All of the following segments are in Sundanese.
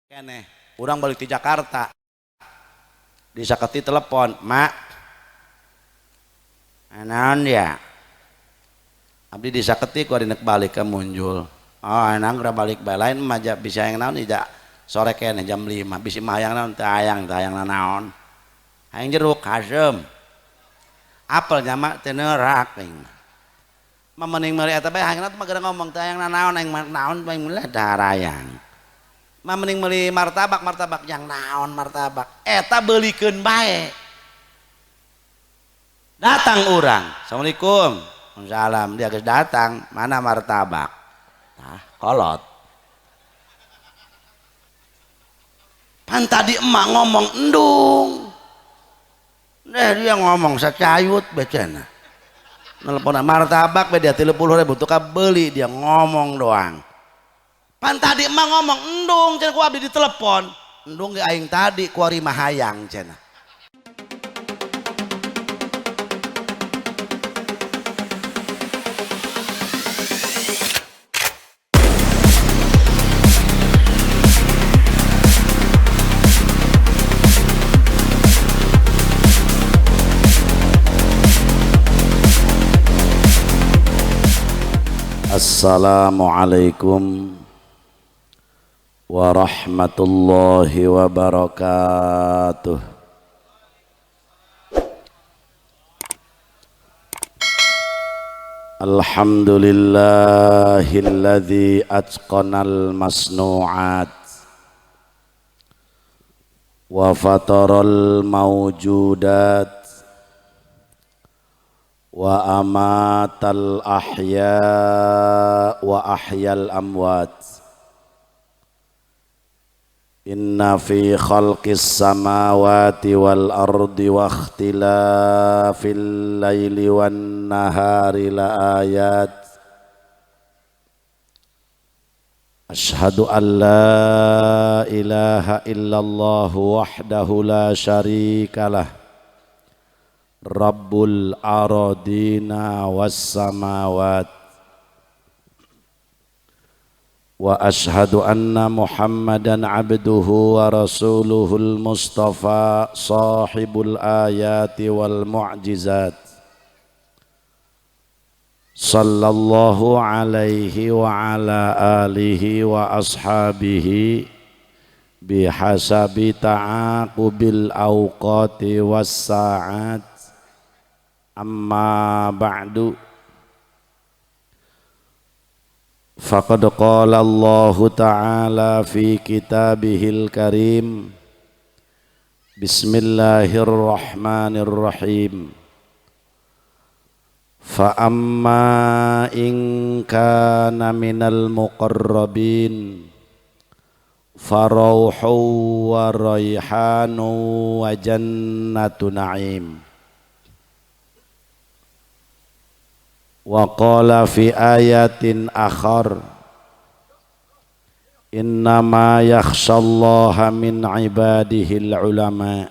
Keneh urang balik di Jakarta disaketi telepon, mak naon ya abdi disaketi ku ari nek balik ke Munjul. Oh enang geura balik bae lain mah bisa yang naon ija sore keneh jam 5 bisi mah hayang naon teu hayang teu hayang naon hayang jeruk haseum apel nya mak teu neurak aing mah mending meuli eta bae hayang mah geura ngomong teu hayang naon aing mah naon bae meuli darayang mah mending meuli martabak martabak yang naon martabak eta beulikeun bae. Datang urang, assalamualaikum, salam, dia geus datang, mana martabak? Tah kolot. Pan tadi emak ngomong endung. Deh dia ngomong sacayut becena. Nelpon martabak be dia 30.000 tuh beli dia ngomong doang. Pan tadi emak ngomong endung cenah ku abdi ditelepon. Endung ge aing tadi ku ari mah hayang cenah. Assalamualaikum warahmatullahi wabarakatuh. Alhamdulillahilladzi atqanal masnu'at wa fataral mawjudat wa amatal ahya wa ahyal amwat. Inna fi khalqis samawati wal ardi wa ikhtilafil laili wan nahari la ayat. Ashhadu an la ilaha illallah wahdahu la syarikalah Rabbul aradina was samawat wa ashhadu anna Muhammadan abduhu wa rasuluhul mustafa sahibul ayati wal mu'jizat sallallahu alaihi wa ala alihi wa ashabihi bihasabi ta'aqubil awqati was sa'at. Amma ba'du. Faqad qala Allahu ta'ala fi kitabihil karim. Bismillahirrahmanirrahim. Fa amma in kana minal muqarrabin farauhu wa raihanu wa jannatu na'im. Wa qala fi ayatin akhar innama yakhshallaha min ibadihil ulama.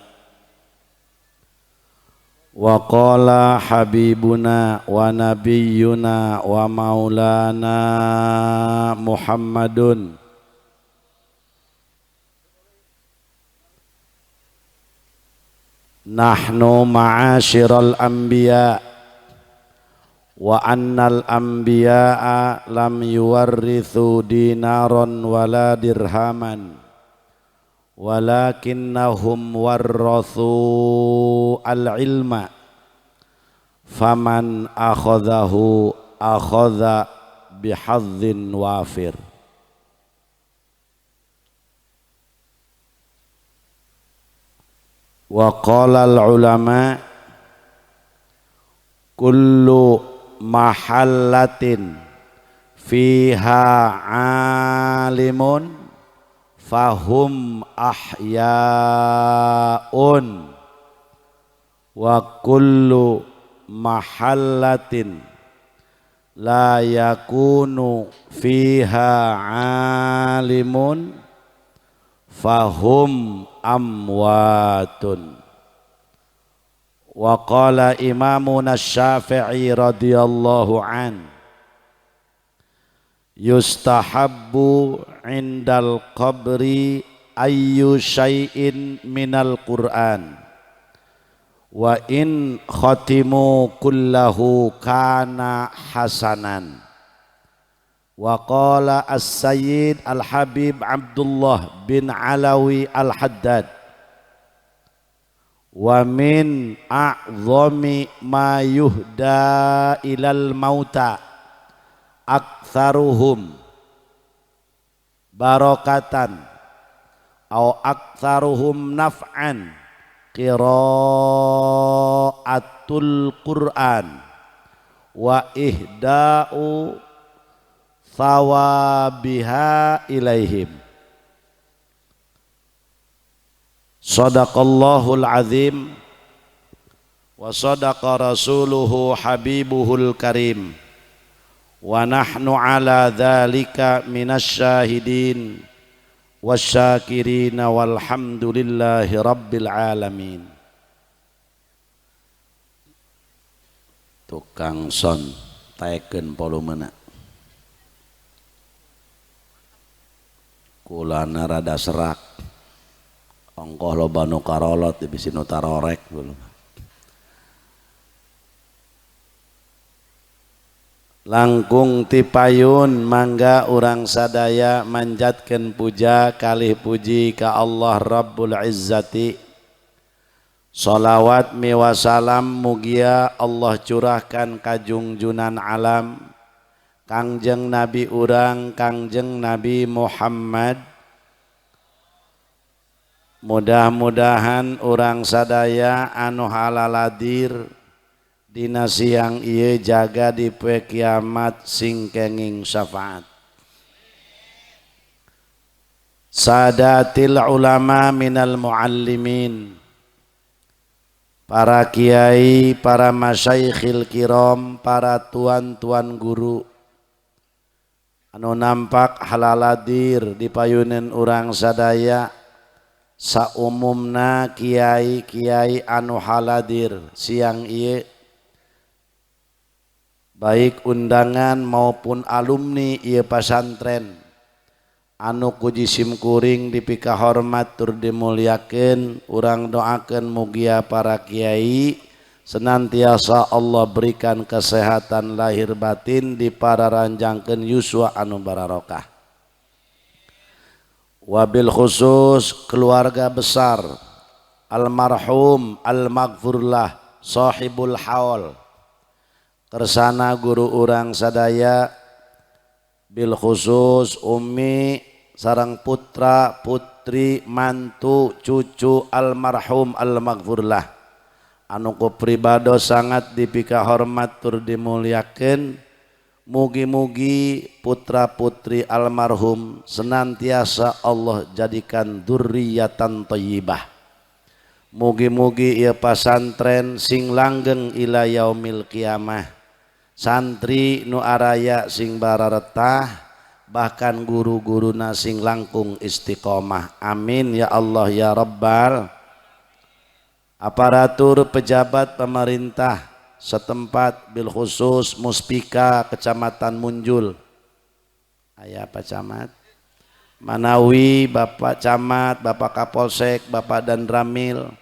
Wa qala habibuna wa nabiyyuna wa maulana Muhammadun nahnu ma'asyiral anbiya wa annal anbiya'a lam yuwarrithu dinaran wala dirhaman walakinnahum warrathu al-ilma faman akhadhahu akhadha bihadzin wafir. Wa qala al-ulama kullu mahallatin fiha alimun fahum ahyaun wa kullu mahallatin la yakunu fiha alimun fahum amwatun. Wa qala imamuna Syafi'i radhiyallahu an yustahabbu indal qabri ayyu syai'in minal Qur'an wa in khatimu kullahu kana hasanan. Wa qala as-sayyid al-habib Abdullah bin Alawi al-Haddad wa min a'zami ma yuhda ilal mauta aktsaruhum barakatan au aktsaruhum naf'an qiraatul Qur'an wa ihda'u thawabiha ilaihim. Sadaqallahul azim wa sadaqa rasuluhu habibuhul karim wa nahnu ala dzalika minasyahidin wasyakirin walhamdulillahi rabbil alamin. Tukang son taekeun volumena kulana rada serak ongkoh loba nu karolot bisi nu tarorek langkung tipayun mangga urang sadaya manjatkeun puja kalih puji ka Allah Rabbul Izzati. Sholawat miwasalam mugia Allah curahkan ka jungjunan alam Kangjeng Nabi urang Kangjeng Nabi Muhammad. Mudah-mudahan urang sadaya anu halaladir dina siang ieu jaga di poe kiamat sing kenging syafaat. Sadatil ulama minal muallimin, para kiai, para masyaikhil kiram, para tuan-tuan guru anu nampak halaladir di payunan urang sadaya, saumumna kiai-kiai anu haladir siang ieu baik undangan maupun alumni ieu pasantren anu ku jisim kuring dipika hormat tur dimuliakeun, urang doakeun mugia para kiai senantiasa Allah berikan kesehatan lahir batin dipararanjangkeun yuswa anu bararokah. Wabil khusus keluarga besar almarhum almaghfurlah sahibul haul kersana guru urang sadaya bil khusus umi sarang putra putri mantu cucu almarhum almaghfurlah anu ku pribado sangat dipika hormat tur dimuliakeun. Mugi-mugi putra putri almarhum senantiasa Allah jadikan dzurriyyatan thayyibah. Mugi-mugi ieu pasantren sing langgeng ila yaumil kiamah, santri nu araya sing bararetah, bahkan guru-guruna sing langkung istiqomah. Amin ya Allah ya Rabbal. Aparatur pejabat pemerintah setempat bil khusus Muspika Kecamatan Munjul, aya Pak Camat Manawi, Bapak Camat, Bapak Kapolsek, Bapak Danramil,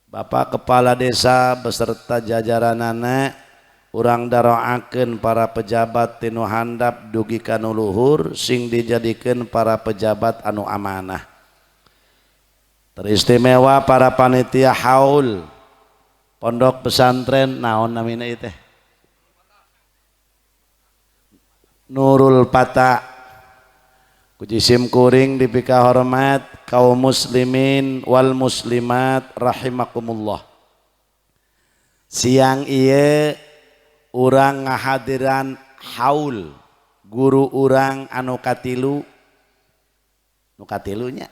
Bapak Kepala Desa beserta jajaranana, urang daroakeun para pejabat tinu handap dugi ka nu luhur sing dijadikeun para pejabat anu amanah. Teristimewa para panitia haul pondok pesantren naon namina ieu teh Nurul Pata, ku jisim kuring dipika hormat kaum muslimin wal muslimat rahimakumullah. Siang ieu urang ngahadiran haul guru urang anu katilu, nu katilunya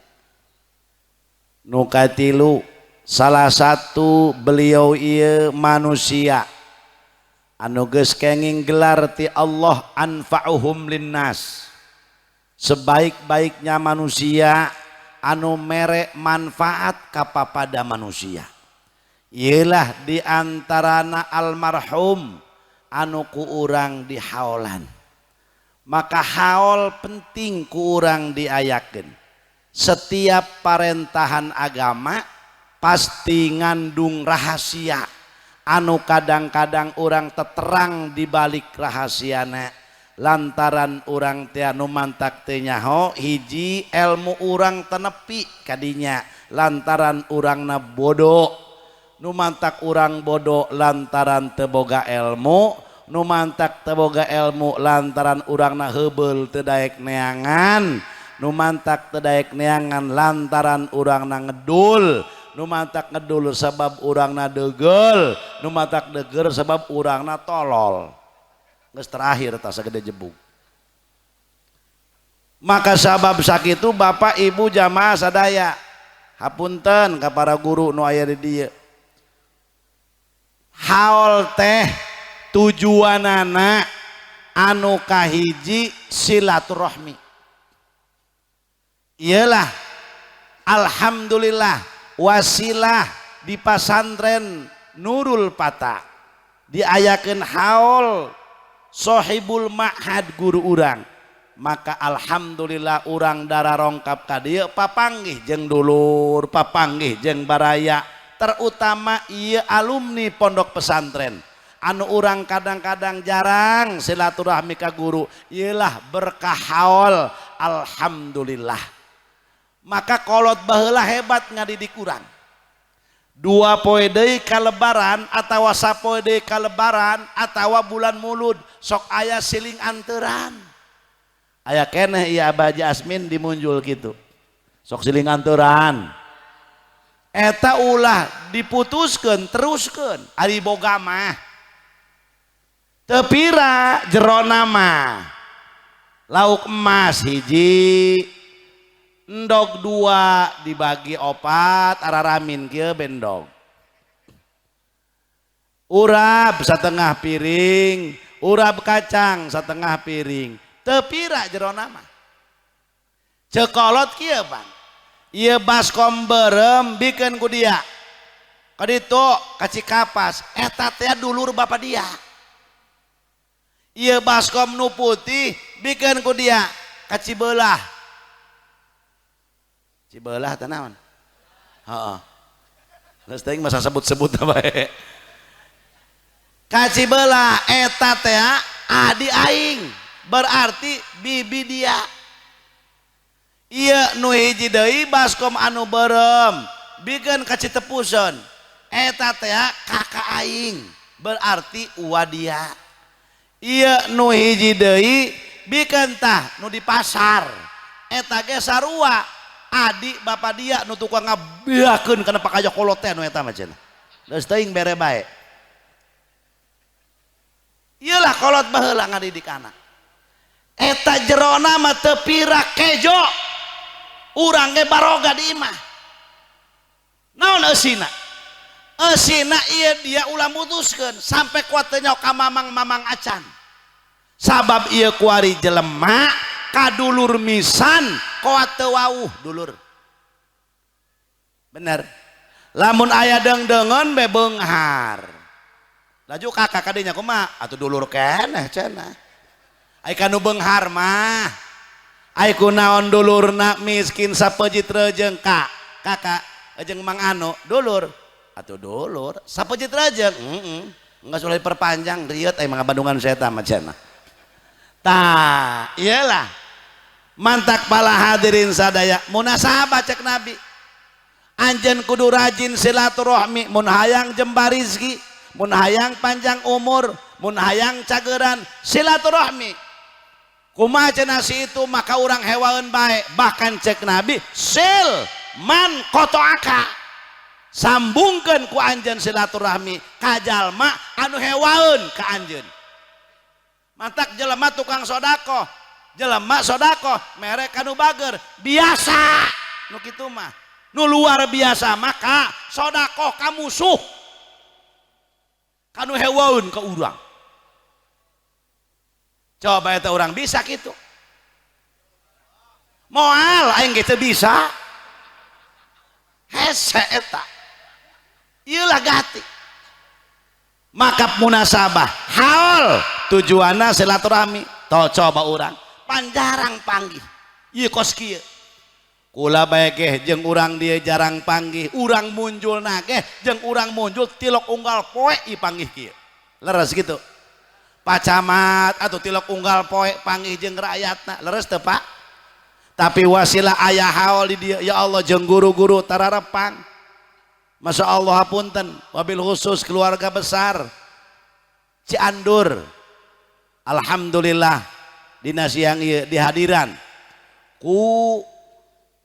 nu katilu salah satu beliau ieu manusia anu geus kenging gelar ti Allah anfa'uhum linnas, sebaik-baiknya manusia anu mere manfaat kapapada manusia. Ieulah diantarana almarhum anu ku urang dihaulan. Maka haul penting ku urang diayakeun. Setiap parentahan agama pasti ngandung rahasia anu kadang-kadang urang teu terang di balik rahasiana, lantaran urang teh anu mantak teu nyaho. Hiji, ilmu urang teu nepi kadinya, lantaran urangna bodoh. Nu mantak urang bodoh lantaran teu boga ilmu. Nu mantak teu boga ilmu lantaran urangna heubeul, teu daek neangan. Nu mantak teu daek neangan lantaran urangna ngedul. Nu mantak ngedul sebab urangna degel. Nu mantak degel sebab urangna tolol. Geus terakhir tas sagede jebug. Maka sabab sakitu, Bapak Ibu jamaah sadaya, hapunten ka para guru nu aya di dieu, haul teh tujuanana anu kahiji silaturahmi. Iyalah, alhamdulillah wasilah di Pasantren Nurul Fata diayakeun haul sohibul ma'had, guru urang. Maka alhamdulillah urang darah rongkap ka dieu, papanggih jeung dulur, papanggih jeung baraya, terutama ieu alumni pondok pesantren anu urang kadang-kadang jarang silaturahmi ka guru. Iyalah berkah haul, alhamdulillah. Maka kolot baheula hebat ngadidik urang. 2 poe deui ka Lebaran atawa sapoe deui ka Lebaran atawa bulan Mulud, sok aya siling anteran. Aya keneh ieu Abah Haji Asmin dimunjul gitu, sok siling anteran. Eta ulah diputuskeun, teruskeun. Ari boga mah teu pira jerona mah, lauk emas hiji, endog dua dibagi opat, araramin kieu bendog, urap setengah piring, urap kacang setengah piring, teu pira jerona mah. Ceuk kolot kieu, Bang, ieu baskom berem bikeun ku dia kaditu ka Cikapas, eta teh dulur bapak dia. Ieu baskom nu putih bikeun ku dia ka Cibelah. Cibelah teh naon? Heeh. Geus teuing masa sebut-sebut bae. Ka Cibelah, eta teh adi aing, berarti bibi dia. Ieu nu hiji deui baskom anu berem bikeun ka Citepuseun, eta teh kakak aing, berarti uwa dia. Ieu nu hiji deui bikeun tah nu di pasar, eta ge sarua adik bapak dia, nu tukang ngabeakeun kana pakaya kolot teh nu eta mah cenah. Geus teuing bere bae. Iyalah kolot baheula ngadidik anak. Eta jerona mah teu pira, kejo urang ge baroga di imah. Naon eusina? Eusina ieu, dia ulah mutuskeun sampai kuat teu ka mamang-mamang acan, sabab ieu kuari jelema kadulur misan kuat teu wawuh dulur. Bener, lamun aya deung-deungeun be beunghar, laju kakak kadinya kumaha atuh, dulur keneh cenah. Ai kanu beunghar mah, ai kunaon dulurna miskin sapejit rejeung ka kakak jeung Mang Anu, dulur atuh, dulur sapejit rejeung. Heeh, enggak sudah diperpanjang, rieu ai mga Bandungan saya mah cenah. Tah iyalah, mantak pala hadirin sadaya, munasabah cek Nabi, anjeun kudu rajin silaturahmi mun hayang jembar rizki, mun hayang panjang umur, mun hayang cageran silaturahmi. Kumaha cenah si itu? Maka urang hewaeun bae. Bahkan cek Nabi, sil man qata'aka, sambungkeun ku anjeun silaturahmi ka jalma anu hewaeun ka anjeun. Mantak jelema tukang sodakoh, jelema sodakoh mere kanu bager biasa nu kitu mah. Nu luar biasa maka sodakoh ka musuh, kanu hewaeun ka urang. Coba eta urang bisa gitu moal? Aing gitu bisa hese eta. Iyalah gati. Maka munasabah haul tujuanna silaturahmi. To coba urang panjarang panggih ieu kos kieu. Kula bae geh jeung urang dieu jarang panggih, urang muncul nageh jeung urang muncul tilok unggal poe ipanggih kieu. Leres gitu. Pak Camat atau tilok unggal poe panggih jeung rakyatna, leres teu Pak? Tapi wasilah aya haul di dieu, ya Allah jeung guru-guru tararepang. Masya Allah hapunten, wabil khusus keluarga besar Ciandur. Alhamdulillah dina siang ieu dihadiran ku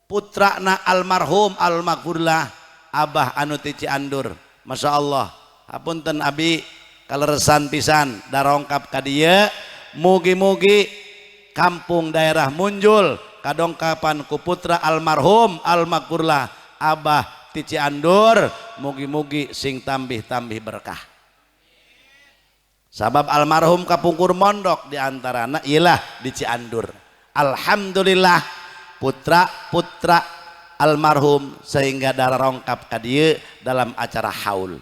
putrana almarhum almaghfurlah Abah anu ti Ciandur. Masya Allah hapunten abi kaleresan pisan darongkap ka dieu, mugi-mugi kampung daerah Munjul kadongkapan ku putra almarhum almaghfurlah Abah ti Ciandur, mugi-mugi sing tambih-tambih berkah. Sabab almarhum kapungkur mondok diantarana ialah di Ciandur. Alhamdulillah putra-putra almarhum sehingga darah rongkap ka dieu dalam acara haul.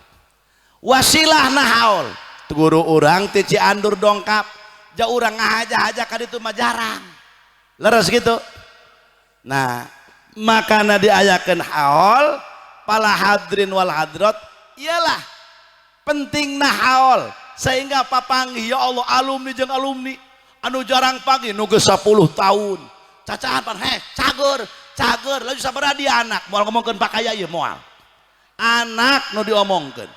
Wasilahna haul guru urang ti Ciandur dongkap, ja urang ngahaja-haja ka ditu mah jarang. Leres gitu. Nah, makana diayakeun haul pala hadrin wal hadrat ialah pentingna haul sehingga papanggih ya Allah alumni jeung alumni anu jarang panggih nu geus 10 tahun. Cacahan pan heh cager cager laju sabaraha di anak moal ngomongkeun pakaya ieu moal. Anak nu diomongkeun.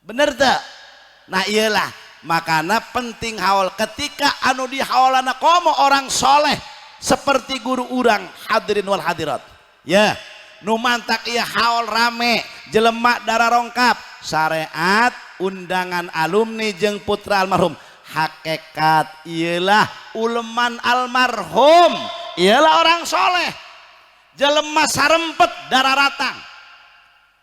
Bener teu? Nah iyalah makana penting haul ketika anu dihaulana komo orang soleh seperti guru urang hadirin wal hadirat. Ya, nu mantak ieu haul rame jelema darah rongkap syariat undangan alumni jeung putra almarhum. Hakikat ialah uleman almarhum ialah orang soleh jelema sarempet darah ratang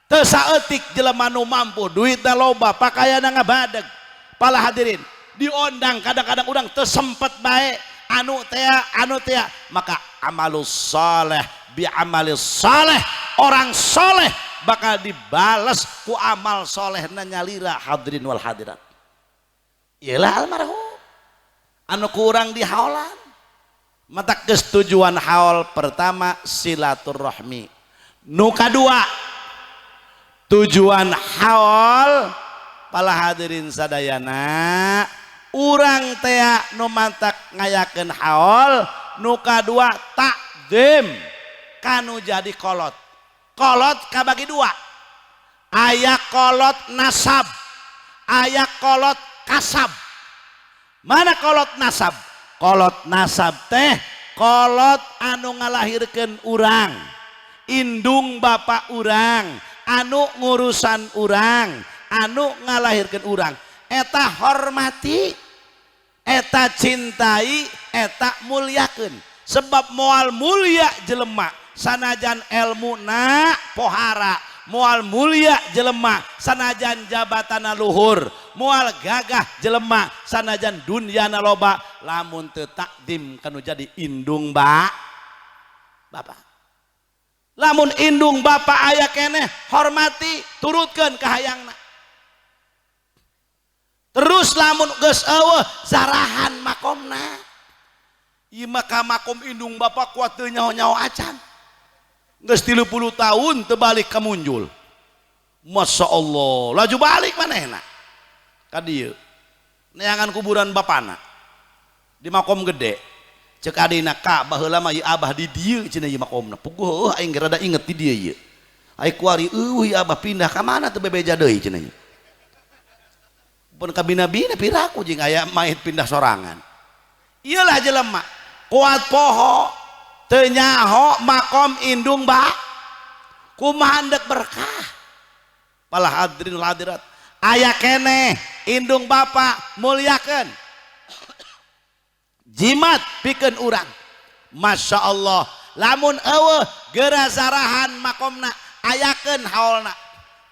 teu saeutik jelema nu mampu duitna loba pakaianna ngabadeg. Pala hadirin diondang kadang-kadang urang teu sempet bae anu tea anu tea, maka amalus soleh bi amalis soleh, orang soleh bakal dibales ku amal soleh nyalira hadirin wal hadirat. Ialah almarhum anu kurang di haolan. Mata kesetujuan haul pertama silaturahmi, nu kadua tujuan haul pala hadirin sadayana urang tea nu mantak ngayakeun haul, nu kadua takdim kanu jadi kolot. Kolot kabagi dua, aya kolot nasab, aya kolot kasab. Mana kolot nasab? Kolot nasab teh kolot anu ngalahirkeun urang, indung bapak urang, anu ngurusan urang, anu ngalahirkeun urang, eta hormati, eta cintai, eta muliakeun. Sebab moal mulia jelema sanajan elmuna pohara, moal mulia jelema sanajan jabatana luhur, moal gagah jelema sanajan dunyana loba, lamun teu takdim kanu jadi indung bapak. Lamun indung bapak aya keneh hormati, turutkeun kahayangna. Terus lamun geus eueuh zarahan makomna. Ieu mah ka makom indung bapak kuat teu nyaho-nyaho acan. Geus 30 tahun teu balik ka Munjul. Masya Allah, laju balik manehna ka dieu. Neangan kuburan bapana di makom gede. Cek adina ka baheula mah ieu abah di dieu cenah ieu makomna. Puguh heuh aing rada inget di dieu ieu. Ai kuari eueuh ieu abah pindah ka mana teu bebeja deui cenah ieu. Pun kabina-bina piraku jeung aya mayit pindah sorangan. Iyalah jelema kuat poho teu nyaho makom indung ba kumaha endek berkah. Pala hadirin hadirat aya keneh indung bapa muliakeun, jimat pikeun urang. Masya Allah lamun eueuh geura zarahan makomna, ayakeun haolna.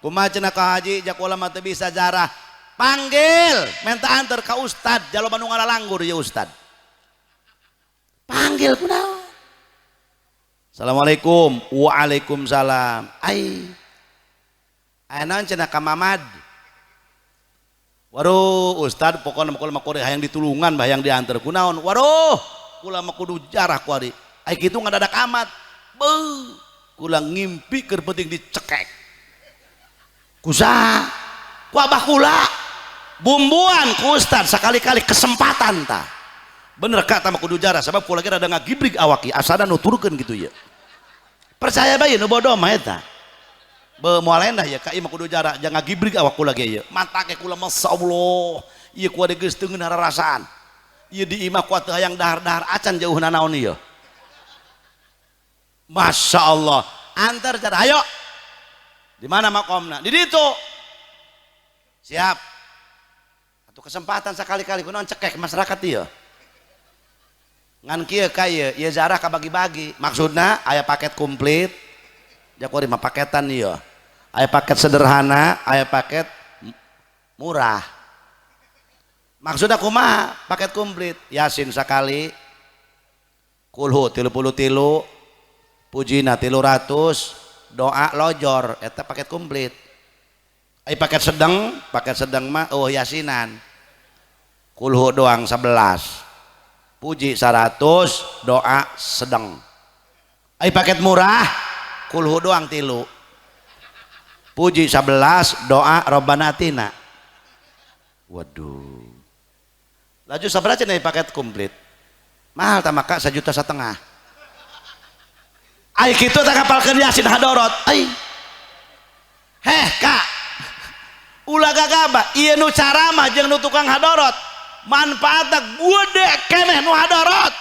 Kumaha cenah ka haji jakola mah teu bisa zarah, panggil minta antar ka ustad jaloba nu ngalalanggur ya ustad. Panggil kunaon? Assalamualaikum. Waalaikumsalam. Ai aya naon cenah ka Mamad? Waduh ustad pokona mah kula mah kudu hayang ditulungan bah hayang diantar kunaon? Waduh kula mah kudu jarah kuari. Ai kitu ngadadak amat. Beuh, kula ngimpi keur penting dicekek. Kusaha? Ku abah kula. Bumbuan ku ustad sakali-kali kesempatan tah. Bener kak tama kudu jarah sebab kula ge rada ngagibrig awak ieu asana nuturkeun gitu ieu. Percaya bae nu bodoh mah eta. Be moal endah ya ka ieu mah kudu jarah jangan ngagibrig awak kula ge ieu. Mata ge kula masyaallah. Ieu ku geus teu ngeunah rarasaan. Ieu di imah ku teu hayang dahar-dahar acan jauh nanaon ieu. Masya Allah. Antar cara ayo. Di mana makomna? Di ditu. Siap. Atau kesempatan sekali-kali kunaon cekek masyarakat ieu. Ngan kieu ka ieu, ieu zarah kabagi-bagi. Maksudna aya paket komplit. Jakori mah paketan ieu. Aya paket sederhana, aya paket murah. Maksudna kumaha? Paket komplit. Yasin sakali, kulhu 33, pujina 300, doa lojor, eta paket komplit. Ai paket sedang mah oh yasinan. Kulhu doang 11. Puji 100, doa sedang. Ai paket murah, kulhu doang 3. Puji 11, doa robbana atina. Waduh. Laju sabaraha cenah paket komplit? Mahal tah maka 1,5 juta. Ai kitu tah kapalkeun Yasin hadorot. Ai. Heh kak. Ulah gagabah, ieu nu caramah jeung nu tukang hadorot. Manfaatna gede keneh nu hadorot.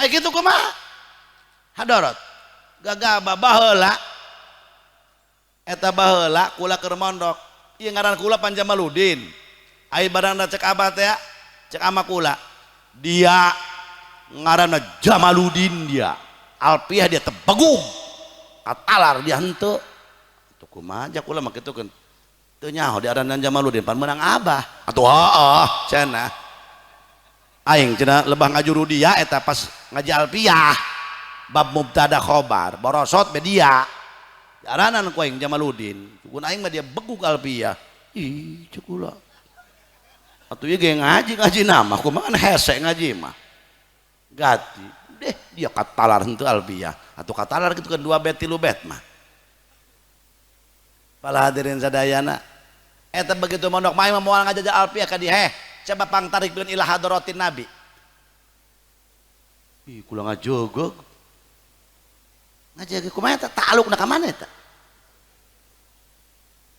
Ai kitu kumaha? Hadorot. Gagabah baheula. Eta baheula kula keur mondok. Ieu ngaran kula Panjamaludin. Ai barangna cek abah teh, cek ama kula. Dia ngaranna Jamaludin dia. Alpiah dia tebegug. Katalar dia henteu. Atuh kumaha ja kula mah kitu keun. Teu nyaho diaranan Jamaludin pan meunang abah. Atuh heeh cenah. Aing cenah lebah ngajuru dia eta pas ngaji alpiah. Bab mubtada khobar, borosot be dia. Diaranan ku aing Jamaludin. Cugun aing mah dia begug alpiah. Ih cek kula. Atuh ieu ge ngaji ngaji nama kumaha kan hese ngaji mah. Gati deh dia katalar henteu alpiah. Atuh katalar kitu kan 2 bet 3 bet mah. Para hadirin sadayana eta begitu mondok mah moal ngajajah alpiah ka dieu heh coba pangtarik dengan ila hadratin nabi. Ih kula ngajogog. Ngajogog kumaha eta ta'alukna ka mana eta?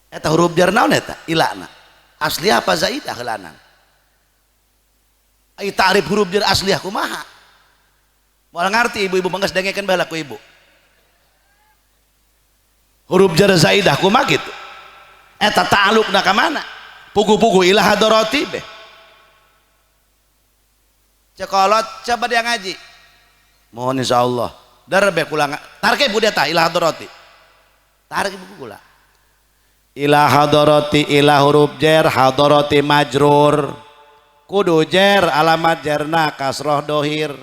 Eta huruf jar naon eta? Ilana. Asli apa zaidah heulanan? Ai ta'rif huruf jar asliah kumaha? Moal ngarti ibu-ibu mangga dengekeun baheula ku ibu. Huruf jar zaidah kumaha kitu? Eta ta'alukna ka mana? Pugu-pugu ila hadrati beh. Cekolot coba dia ngaji. Mohon insyaallah. Dar be kula tarik ibu dia tah ila hadrati. Tarik ibu kula. Ila hadrati ila huruf jar hadrati majrur. Kudu jar alamat jarna kasroh dohir.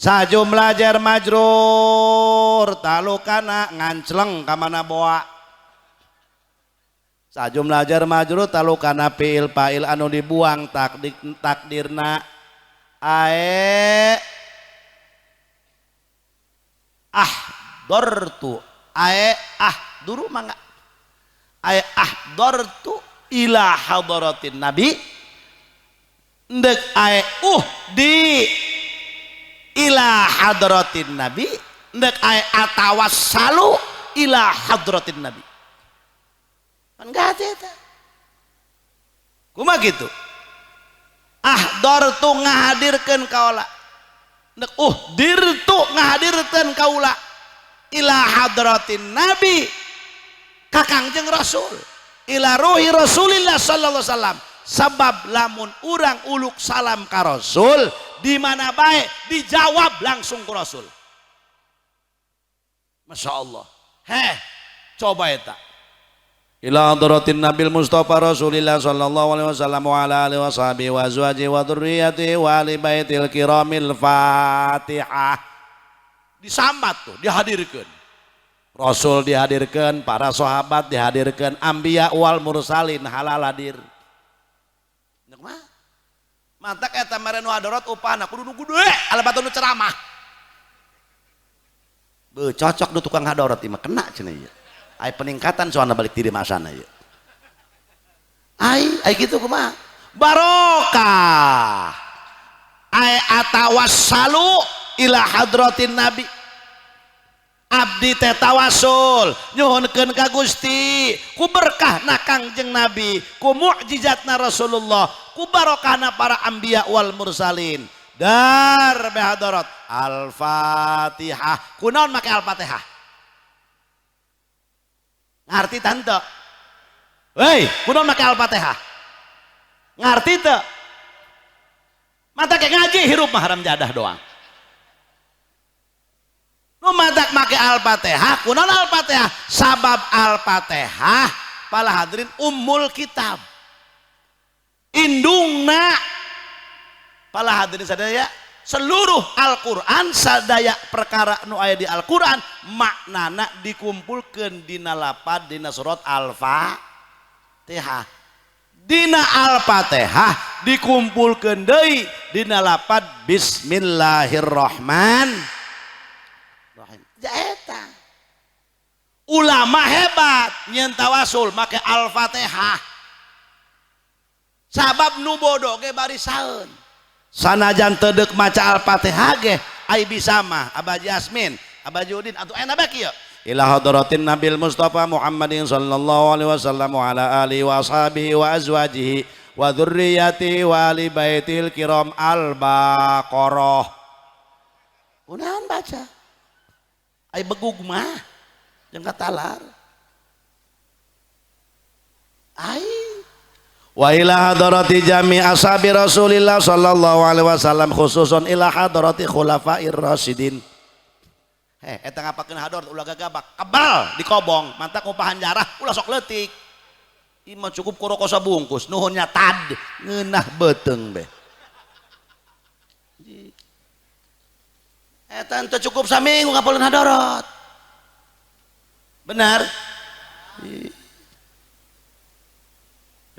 Sajumlah jar majrur talukana ngancleng ka mana boa. Sajumlah jar majrur talukana fiil fa'il anu dibuang takdir takdirna ae ahdortu ae ahduru mangga ae ahdortu ila hadratin nabi ndek ae di ila hadratin nabi ndek ae atawassalu ila hadratin nabi. Pan gati eta kumaha kitu ahdortu ngahadirkeun kaula ndek dirtu ngahadirkeun kaula ila hadratin nabi ka Kangjeng Rasul ila ruhi Rasulillah sallallahu alaihi wasallam. Sebab lamun urang uluk salam ka Rasul di mana bae dijawab langsung ku Rasul. Masya Allah. Heh, coba eta. Ila hadratin Nabil Mustafa Rasulillah sallallahu alaihi wasallam wa ala alihi washabihi wa azwajihi wa dzurriyyatihi wa ali baitil kiramil Fatihah. Disambat tuh, dihadirkeun. Rasul dihadirkeun, para sahabat dihadirkeun, anbiya wal mursalin halal hadir. Mah matak eta mere nu hadorot upahna kudu nu gede alabat nu ceramah. Beuh cocok nu tukang hadorot ieu mah kena cenah ieu. Ai peningkatan soalna balik diri masana ieu. Ai ai kitu kumaha? Barokah. Ai atawassalu ila hadratin nabi. Abdi teh tawasul nyuhunkeun ka Gusti ku berkahna Kangjeng Nabi, ku mukjizatna Rasulullah, ku barokahna para anbiya wal mursalin. Dar behadorot Al-Fatihah. Kunaon make Al-Fatihah? Ngarti tante? Hei, kunaon make Al-Fatihah? Ngarti teu? Mata kayak ngaji hirup mah haram jadah doang. Nu matak make Al-Fatihah, kunaon Al-Fatihah? Sabab Al-Fatihah para hadirin ummul kitab. Indungna para hadirin sadaya seluruh Al-Qur'an, sadaya perkara nu aya di Al-Qur'an maknana dikumpulkeun dina lapad dina surat Al-Fatihah. Dina Al-Fatihah dikumpulkeun deui dina lapad Bismillahirrahmanirrahim. Eta ulama hebat nyeun tawasul make Al-Fatihah. Sabab nu bodoh ge bari saeun. Sanajan teu deuk maca Al-Fatihah ge ai bisa mah Abah Jasmin, Abah Judin atuh enak bae kieu. Ila hadratin Nabil Mustafa Muhammadin sallallahu alaihi wasallam wa ala alihi wa ashabihi wa azwajihi wa dzurriyyatihi wa ali baitil kiram. Al-Baqarah. Kunaon baca? Ai begug mah jeung katalar. Ai wa ila hadrati jami ashabi Rasulillah sallallahu alaihi wasallam khususun ila hadrati khulafair rasyidin. Heh, eta ngapakeun hador ulah gagabak, kebal dikobong, mantak ngupahan jarah ulah sok leutik. Ieu mah cukup ku rokok sabungkus, nuhunnya tad ngeunah beuteung be. Eta teu cukup saminggu ngapalkeun hadorot. Benar?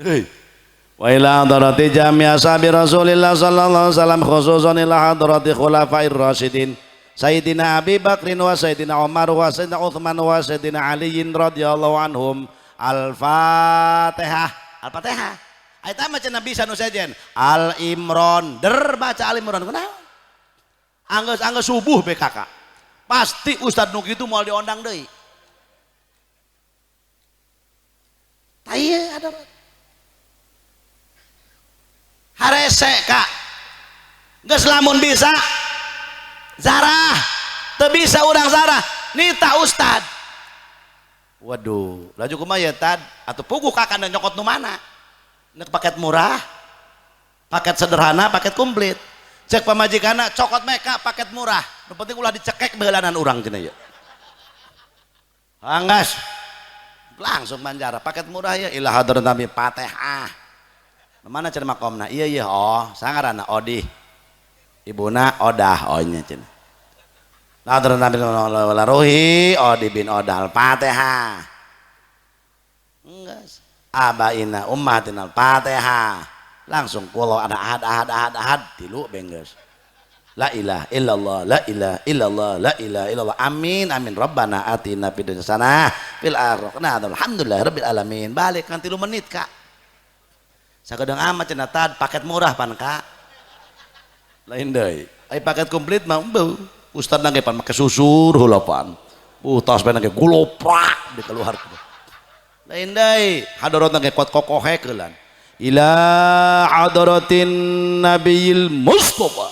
Hei. Wa ila hadrati jami ashabi Rasulillah sallallahu alaihi wasallam khususan ila hadrati khulafair rasyidin Sayyidina Abi Bakrin wa Sayyidina Umar wa Sayyidina Uthman wa Sayyidina Ali radhiyallahu anhum. Al-Fatihah. Al-Fatihah. Eta mah cenah bisa nu sejen. Al-Imran, der baca Al-Imran kunaon? Anggeus-anggeus subuh BKK. Pasti ustad nu kitu moal diondang deui. Tah ieu hadorot. Harese kak. Geus lamun bisa zarah, teu bisa urang zarah, nita ustad. Waduh, laju kumaha ya tad? Atuh puguh kakak nyokot nu mana? Nek paket murah, paket sederhana, paket komplit. Cek pamajikanna cokot meka paket murah. Nu penting ulah dicekek beulanan urang cenah ieu. Anggas. Langsung manjara paket murah ya ila hadrat Nabi Fatihah. Mana cenah makomna? Iya iya oh, sangarana Odih. Ibuna Odah oh nya cenah. Hadrat Nabi ruhi Odi bin Odah Al-Fatihah. Enggeus. Abaina ummatina Al-Fatihah. Langsung kulo ada ahad ahad ahad ahad tilu benggeus. La ilaha illallah la ilaha illallah la ilaha illallah. Amin amin rabbana atina fid dunya hasanah fil akhirati hasanah alhamdulillah rabbil alamin. Balik kan 3 menit kak. Sakedeung amat cenah tad paket murah pan kak. Lain deui. Ai paket komplit mah beuh. Ustad nangge pan make susur heula pan. Tas pan nangge guloprak dikeluar. Lain deui, hadorot nangge kuat kokohek heulan. Ila hadratin Nabiyil Mustafa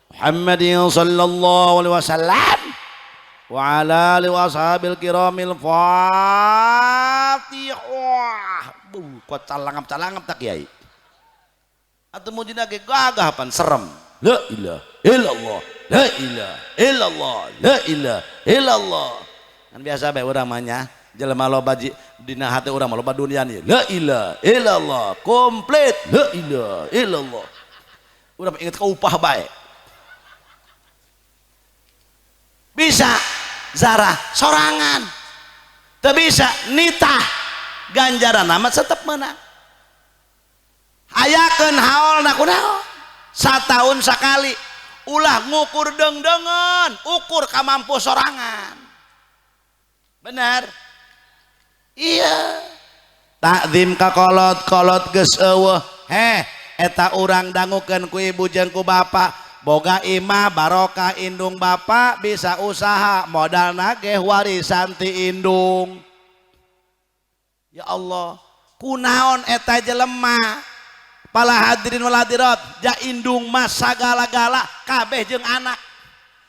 Muhammadin sallallahu alaihi wasallam wa ala alihi washabil kiramil Fatihah. Kuat calangap-calangap tak kiai. Atuh mujina ge gagah pan serem. La ilaha illallah, la ilaha illallah, la ilaha illallah. Kan biasa bae urang mah nya, jelema loba dina hate urang mah loba dunia nih. La ilaha illallah, komplit la ilaha illallah. Urang inget ka upah bae. Bisa zarah sorangan. Teu bisa nitah ganjaran amat tetep menang. Hayakeun haolna kunaon? Satahun sakali. Ulah ngukur dengdengan, ukur kamampu sorangan. Benar? Iya. Takzim ka kolot, kolot geus eueuh. Heh, eta urang dangukeun ku ibu jeung ku bapak. Boga imah barokah indung bapak, bisa usaha modal nageh warisan ti indung. Ya Allah, kunaon eta jelema? Pala hadirin wal hadirat, ja indung mah sagala-gala kabeh jeung anak.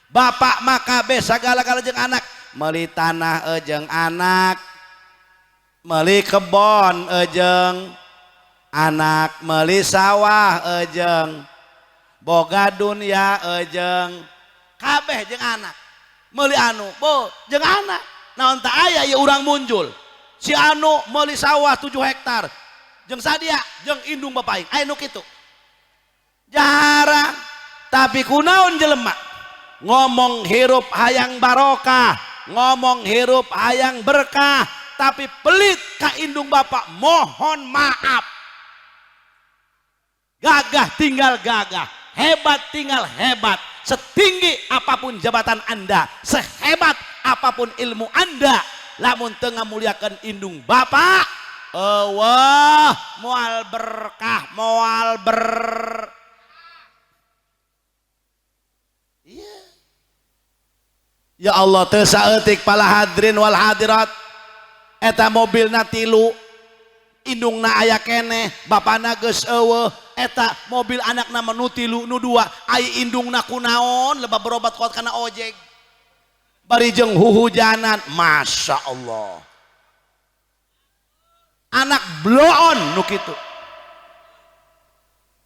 Bapak mah kabeh sagala-gala jeung anak. Meuli tanah jeung anak, meuli kebon jeung anak, meuli sawah jeung boga dunia jeung kabeh jeung anak. Meuli anu bo jeung anak. Naon tak aya ieu urang muncul. Si anu meuli sawah 7 hektar jeung sadia jeung indung bapak aing. Aya nu kitu. Jarang. Tapi kunaon jelema ngomong hirup hayang barokah, ngomong hirup hayang berkah, tapi pelit ka indung bapak. Mohon maaf. Gagah tinggal gagah, hebat tinggal hebat. Setinggi apapun jabatan Anda, sehebat apapun ilmu Anda, lamun teu ngamuliakeun indung bapak, eueuh moal berkah, moal ber. Iya. Ya Allah, teu saeutik pala hadirin wal hadirat. Eta mobilna 3, indungna aya keneh, bapana geus eueuh. Eta mobil anakna mah nu 3 nu 2, ai indungna kunaon lebah berobat kuat kana ojek. Bari jeung huhujanan, Masya Allah. Anak bloon nu kitu.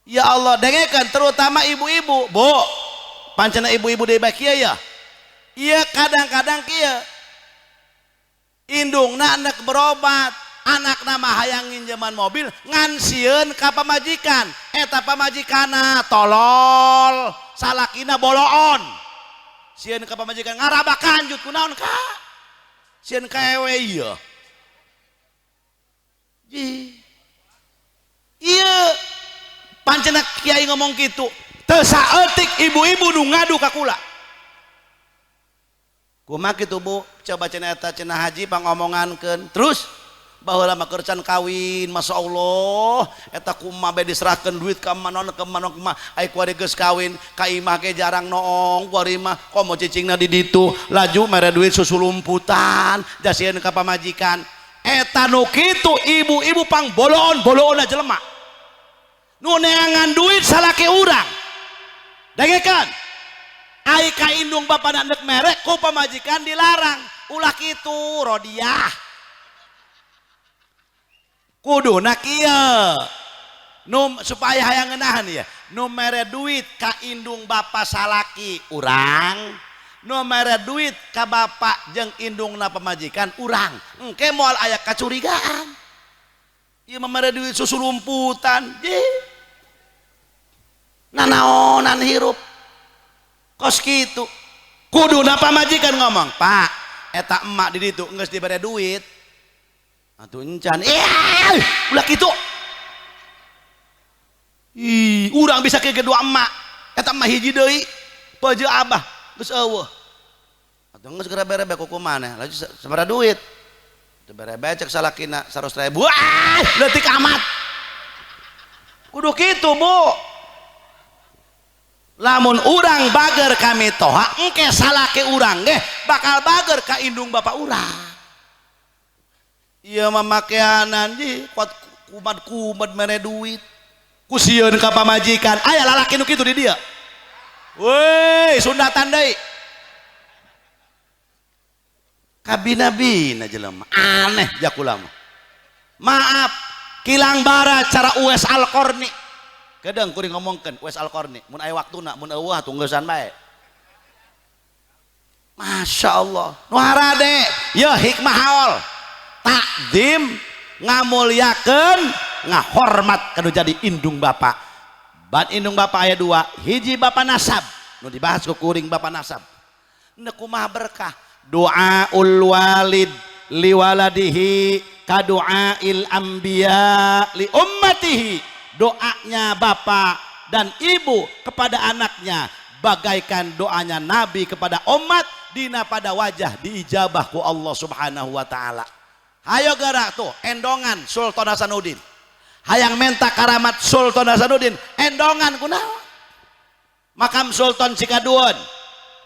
Ya Allah, dengekeun terutama ibu-ibu. Bu, pancena ibu-ibu deui bae kieu ya. Iya kadang-kadang kieu. Indungna anak berobat, anakna mah hayang nginjeman mobil, ngan sieun ka pamajikan. Eta pamajikanna tolol, salakina boloon. Sieun ka pamajikan ngarabak kanjut kunaon ka? Sieun ka ewe ieu. Iya, pancena kiai ngomong kitu, teu saeutik ibu-ibu nu ngadu ka kula. Kumaha kitu Bu? Coba cenah eta cenah haji pangomongankeun. Terus baheula mah keur can kawin, Masya Allah, eta kumaha bae diserahkeun duit ka manon ka manon kumaha, ai kuari geus kawin ka imah ge jarang noong, kuari mah komo cicingna di ditu, laju mere duit susulumputan, jasieun ka pamajikan. Eta nu kitu ibu-ibu pang boloon-boloonna jelema. Nu neangan duit salaki urang. Dengekeun. Ai ka indung bapana neuk mere ku pamajikan dilarang. Ulah kitu rodiah. Kuduna kieu. Nu supaya hayang ngeunahan ya. Nu mere duit ka indung bapa salaki urang, nu mere duit ka bapak jeung indungna pamajikan urang. Engke moal aya kacurigaan. Ieu mah mere duit susulumputan. Jih. Nanaonan hirup. Kos kitu. Kuduna pamajikan ngomong, "Pak, eta emak di ditu geus dibere duit." Atuh encan. Ih, ulah kitu. Ih, urang bisa ke kedua emak. Eta emak hiji deui. Peje abah geus eueuh. Atuh geus geura berebe ku kumaha? Laju sabaraha duit? Teu berebe cek salakina 100.000. Wah, leutik amat. Kudu kitu, Bu. Lamun urang bager kami toha, engke salaki urang ge bakal bager ka indung bapak urang. Ieu mah makeanan ji kuat kumat-kumat mere duit. Ku sieun ka pamajikan. Aya lalaki nu kitu di dieu. Woi, sundatan deui. Kabina-bina jelema. Aneh jakula mah. Maaf, kilang bara cara Uwais Al-Qarni. Kadang kuring ngomongkeun Uwais Al-Qarni, mun aya waktuna, mun eueuh tunggusan bae. Masya Allah. Nu harade, ya hikmah haol. Takdim ngamulyakeun, ngahormat kanu jadi indung bapak. Ban indung bapak aya 2, hiji bapak nasab, nu dibahas ku kuring bapak nasab. Neuk kumaha berkah? Doaul walid liwaladihi kadu'ail anbiya li ummatihi. Doanya bapak dan ibu kepada anaknya bagaikan doanya nabi kepada umat dina pada wajah diijabah ku Allah Subhanahu wa taala. Hayo gerak tuh endongan Sultan Hasanuddin. Hayang menta karamat Sultan Hasanuddin, endongan kunaon? Makam Sultan Cikaduan,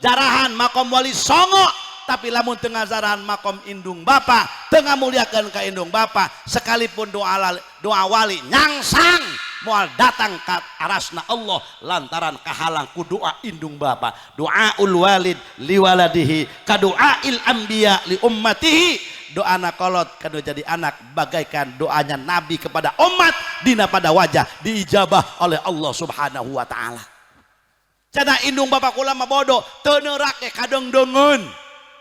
jarahan makom Wali Songo, tapi lamun tengah jarahan makom indung bapa, tengah muliakan ka indung bapa, sekalipun doa wali nyangsang moal datang ka arasna Allah lantaran kahalang ku doa indung bapa. Doaul walid liwaladihi kaduail anbiya li ummatihi. Doa anak kolot kanu jadi anak bagaikan doanya nabi kepada umat dina pada wajah diijabah oleh Allah Subhanahu wa taala. Cenah indung bapak kula mah bodoh teu neurak ge kadengdengeun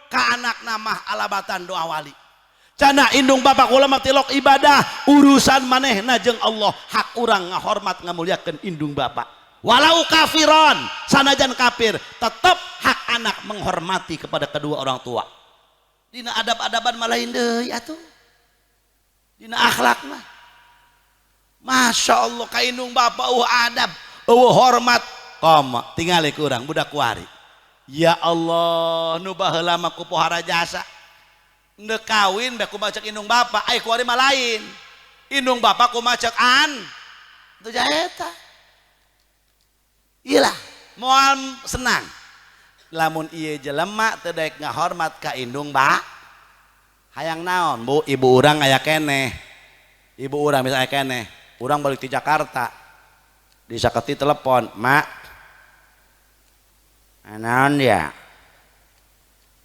ka anakna mah alabatan doa wali. Cenah indung bapak kula mah tilok ibadah urusan manehna jeung Allah, hak urang ngahormat ngamuliakeun indung bapak. Walau kafiron sanajan kafir tetap hak anak menghormati kepada kedua orang tua. Dina adab-adaban malah deui atuh. Dina akhlak mah. Masya Allah ka indung bapak eueuh adab, eueuh hormat. Komo tingali ku urang budak kuari. Ya Allah nu baheula mah ku pohara jasa. Ndek kawin bae kumaha cek indung bapak, ai kuari mah lain. Indung bapak kumaha cek an. Teu jaeta. Iyalah, moal senang. Lamun ieu jelema teu daek ngahormat ka indung ba hayang naon bu, ibu urang aya keneh, ibu urang bisa aya keneh, urang balik di Jakarta disaketi telepon, mak naon ya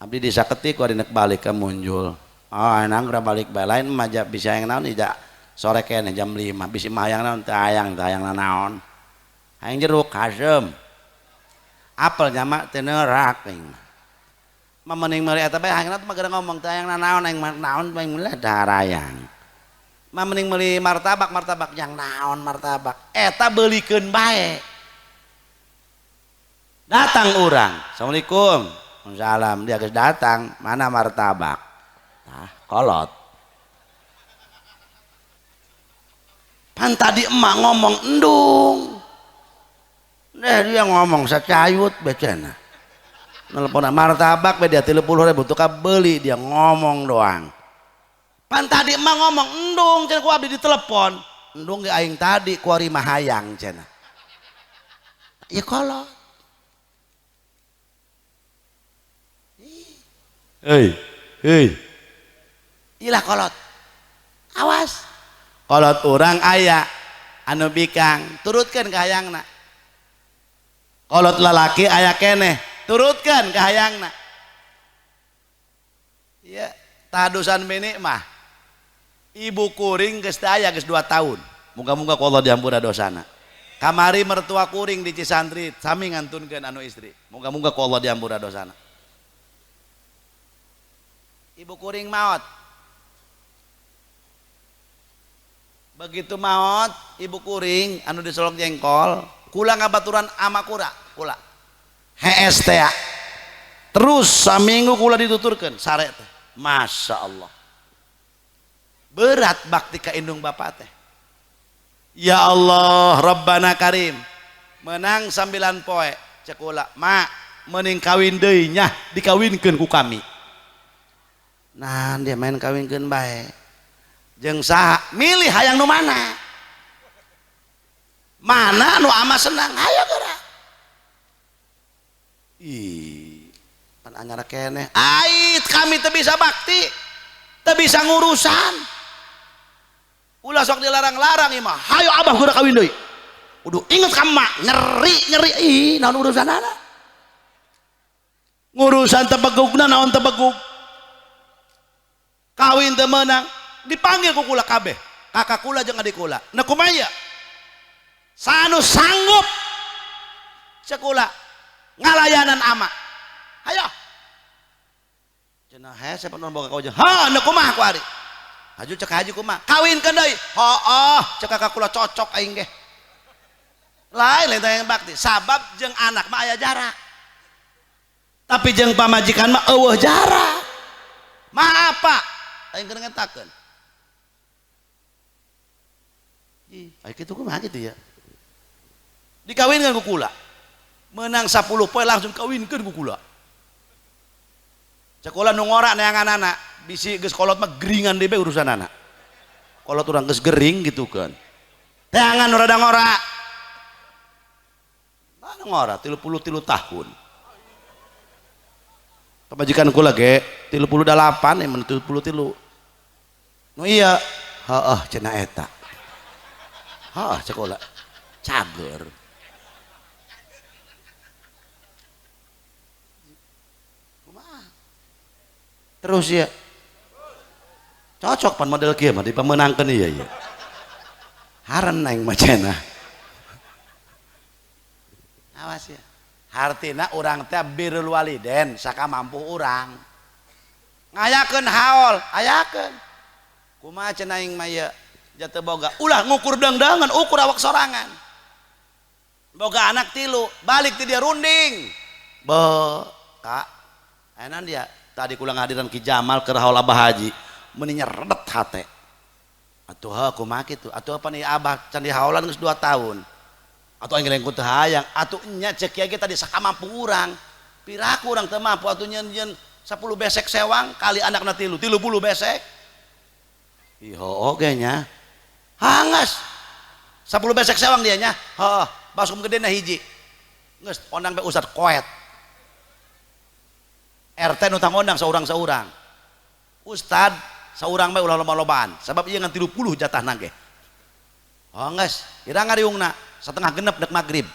abdi disaketi ku ari balik ka Munjul, oh enang geura balik bae lain mah bisa hayang naon ija sore keneh jam 5 bisi mah hayang naon teu hayang teu hayang naon hayang jeruk haseum apel nya teu neurak aing mah mending meuli eta bae hayang mah geura ngomong teu hayang naon aing mah naon aing meuli darayang mah mending meuli martabak martabak yang naon martabak eta beulikeun bae. Datang urang, assalamualaikum, salam, dia geus datang, mana martabak? Tah kolot. Pan tadi emak ngomong endung. Deh dia ngomong secayut becena. Nelpon martabak be dia 30.000 tuh beli dia ngomong doang. Pan tadi emak ngomong endung cenah ku abdi ditelepon. Endung ge aing tadi ku ari mah hayang cenah. Ya kolot. Hei, hei. Ilah kolot. Awas. Kolot urang aya anu bikang, turutkeun ka hayangna. Kolot lalaki aya keneh, turutkeun ka hayangna. Ya, tadusan bini mah. Ibu kuring geus teu aya geus 2 tahun. Muga-muga ku Allah diampura dosana. Kamari mertua kuring di Cisantri sami ngantunkeun anu istri. Muga-muga ku Allah diampura dosana. Ibu kuring maot. Begitu maot, ibu kuring anu disolok jengkol, kula ngabaturan ama kura, kula. Hees teh. Terus saminggu kula dituturkeun sare teh. Masya Allah. Berat bakti ka indung bapak teh. Ya Allah, Rabbana Karim. Menang 9 poe cek kula, "Mak, mending kawin deui nya, dikawinkeun ku kami." Nah, dia main kawinkeun bae. Jeung saha? Milih hayang nu mana? Mana nu ama senang, hayo geura. Ih, pan anyar keneh. Ait kami teu bisa bakti, teu bisa ngurusan. Ulah sok dilarang-larang ieu mah. Hayo abah geura kawin deui. Uduh inget ka emak, nyeri-nyeri ih naon urusanana. Ngurusan tebegugna naon tebegug. Kawin teu meunang, dipanggil ku kula kabeh, kakak kula jeung adik kula. Nah kumaha? Sanu sanggup cek kula ngalayanan ama. Hayo. Cenah hese pun boga kau jeung. Ha, nah kumaha ku ari? Haju cek haji kumaha? Kawinkeun deui. Hooh, cek kakak kula cocok aing ge. Lain lain yang bakti, sabab jeung anak mah aya jarak. Tapi jeung pamajikan mah eueuh jarak. Maaf Pak, aing keur ngetakeun. Ih, aya kitu kumaha kitu ya? Dikawinkeun ku kula. Menang 10 poe langsung kawinkeun ku kula. Sekolah nu ngora neangan anak, bisi geus kolot mah geringan deui urusan anak. Kolot urang geus gering gitu kan. Teangan nu rada ngora. Mana ngora 33 tahun. Pamajikan kula ge 38 emang 33. Nu iya, heeh cenah eta. Heeh sekolah cager. Terus ya cocok pan model kieu mah dipemenangkeun ieu ieu. Haren aing mah cenah. Awas ya. Hartina urang teh birrul waliden saka mampu urang. Ngayakeun haol, ayakeun. Kumaha cenah aing mah ieu jatuh boga. Ulah ngukur dangdangan, ukur awak sorangan. Boga anak 3, balik ti dia runding. Be, Kak. Ayeuna dia tadi kula ngahadiran Ki Jamal keur haul Abah Haji meni nyeredet hate. Atuh heuh kumaha kitu? Atuh apa nih Abah can dihaulan geus 2 tahun. Atuh aing lengkut teu hayang, atuh nya ceuk kiai ge tadi sakamampu urang. Piraku urang teu mampu atuh nyeun-nyeun 10 besek sewang kali anakna 3, 30 besek. Ih heuh oge nya. Hangas. 10 besek sewang dia nya. Heuh, basum gedena hiji. Geus ondang bae ustad koet. RT nu tangondang saurang-saurang. Ustad saurang bae ulah loba-lobaan sabab ieu ngan 30 jatahna ge. Oh geus, ira ngariungna setengah genep dek magrib.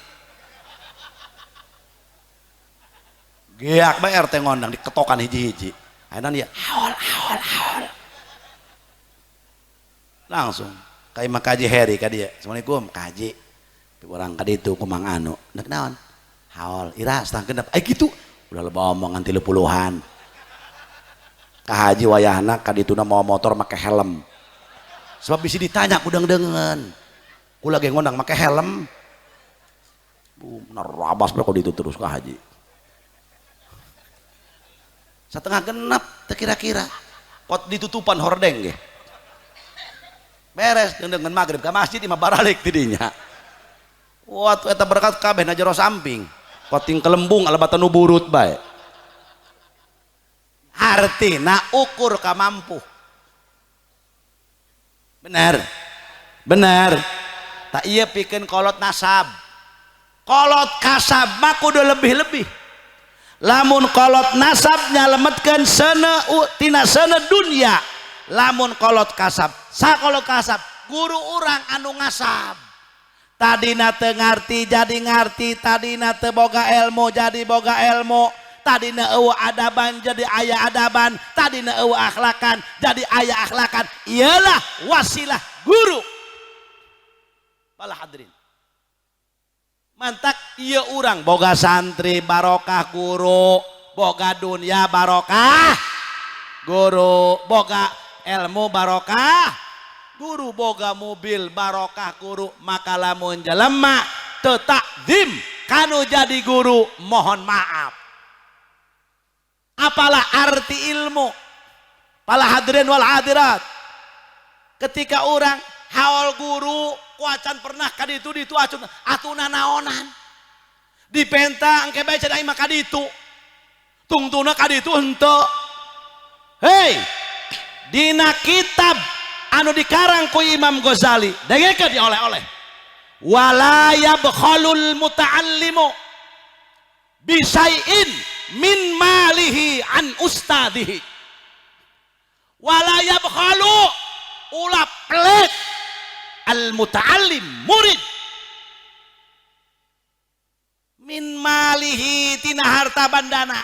Geak bae RT ngondang diketokan hiji-hiji. Ayeuna dia haol haol haol. Langsung ka imah Kaji Heri ka dieu. Assalamualaikum Kaji. Urang ka ditu ku Mang Anu. Nek naon? Haol, ira setengah genep. Eh kitu. Udah loba omongan 30-an. Ka Haji wayahna ka dituna mawa motor make helm. Sebab bisi ditanya ku deung-deungeun. Kula ge ngondang make helm. Bu, nerabas bae ku ditu terus ka Haji. Setengah genep teu kira-kira. Pot ditutupan hordeng ge. Beres deung-deungeun magrib ka masjid imah baralik ti dinya. Wah, eta berkat kabeh na jero samping. Koting kelembung alebatan nu burut bae. Artina ukur ka mampu. Bener. Bener. Tak ieu pikeun kolot nasab. Kolot kasab mah kudu lebih-lebih. Lamun kolot nasab nyalemetkeun seuneu tina seuneu dunya. Lamun kolot kasab, sakolot kasab guru urang anu ngasab. Tadina teu ngarti jadi ngarti, tadina teu boga ilmu jadi boga ilmu, tadina eueuh adaban jadi aya adaban, tadina eueuh akhlakan jadi aya akhlakan. Iyalah wasilah guru. Bala hadirin. Mantak ieu urang boga santri barokah guru, boga dunia barokah guru, boga ilmu barokah guru, boga mobil barokah guru. Maka lamun jelema teu takzim kanu jadi guru mohon maaf. Apalah arti ilmu? Pala hadirin wal hadirat, ketika orang haul guru kuacan pernah kaditu ditu acun atuna naonan dipenta engke bae cenah mah kaditu tungtuna kaditu henteu. Hei, dina kitab anu dikarang ku Imam Ghazali dengekeun dioleh-oleh, wala yabkhalul muta'allimu bisai'in min malihi an ustadihi. Wala yabkhalu ulah pelit al muta'allim murid min malihi tina harta bandana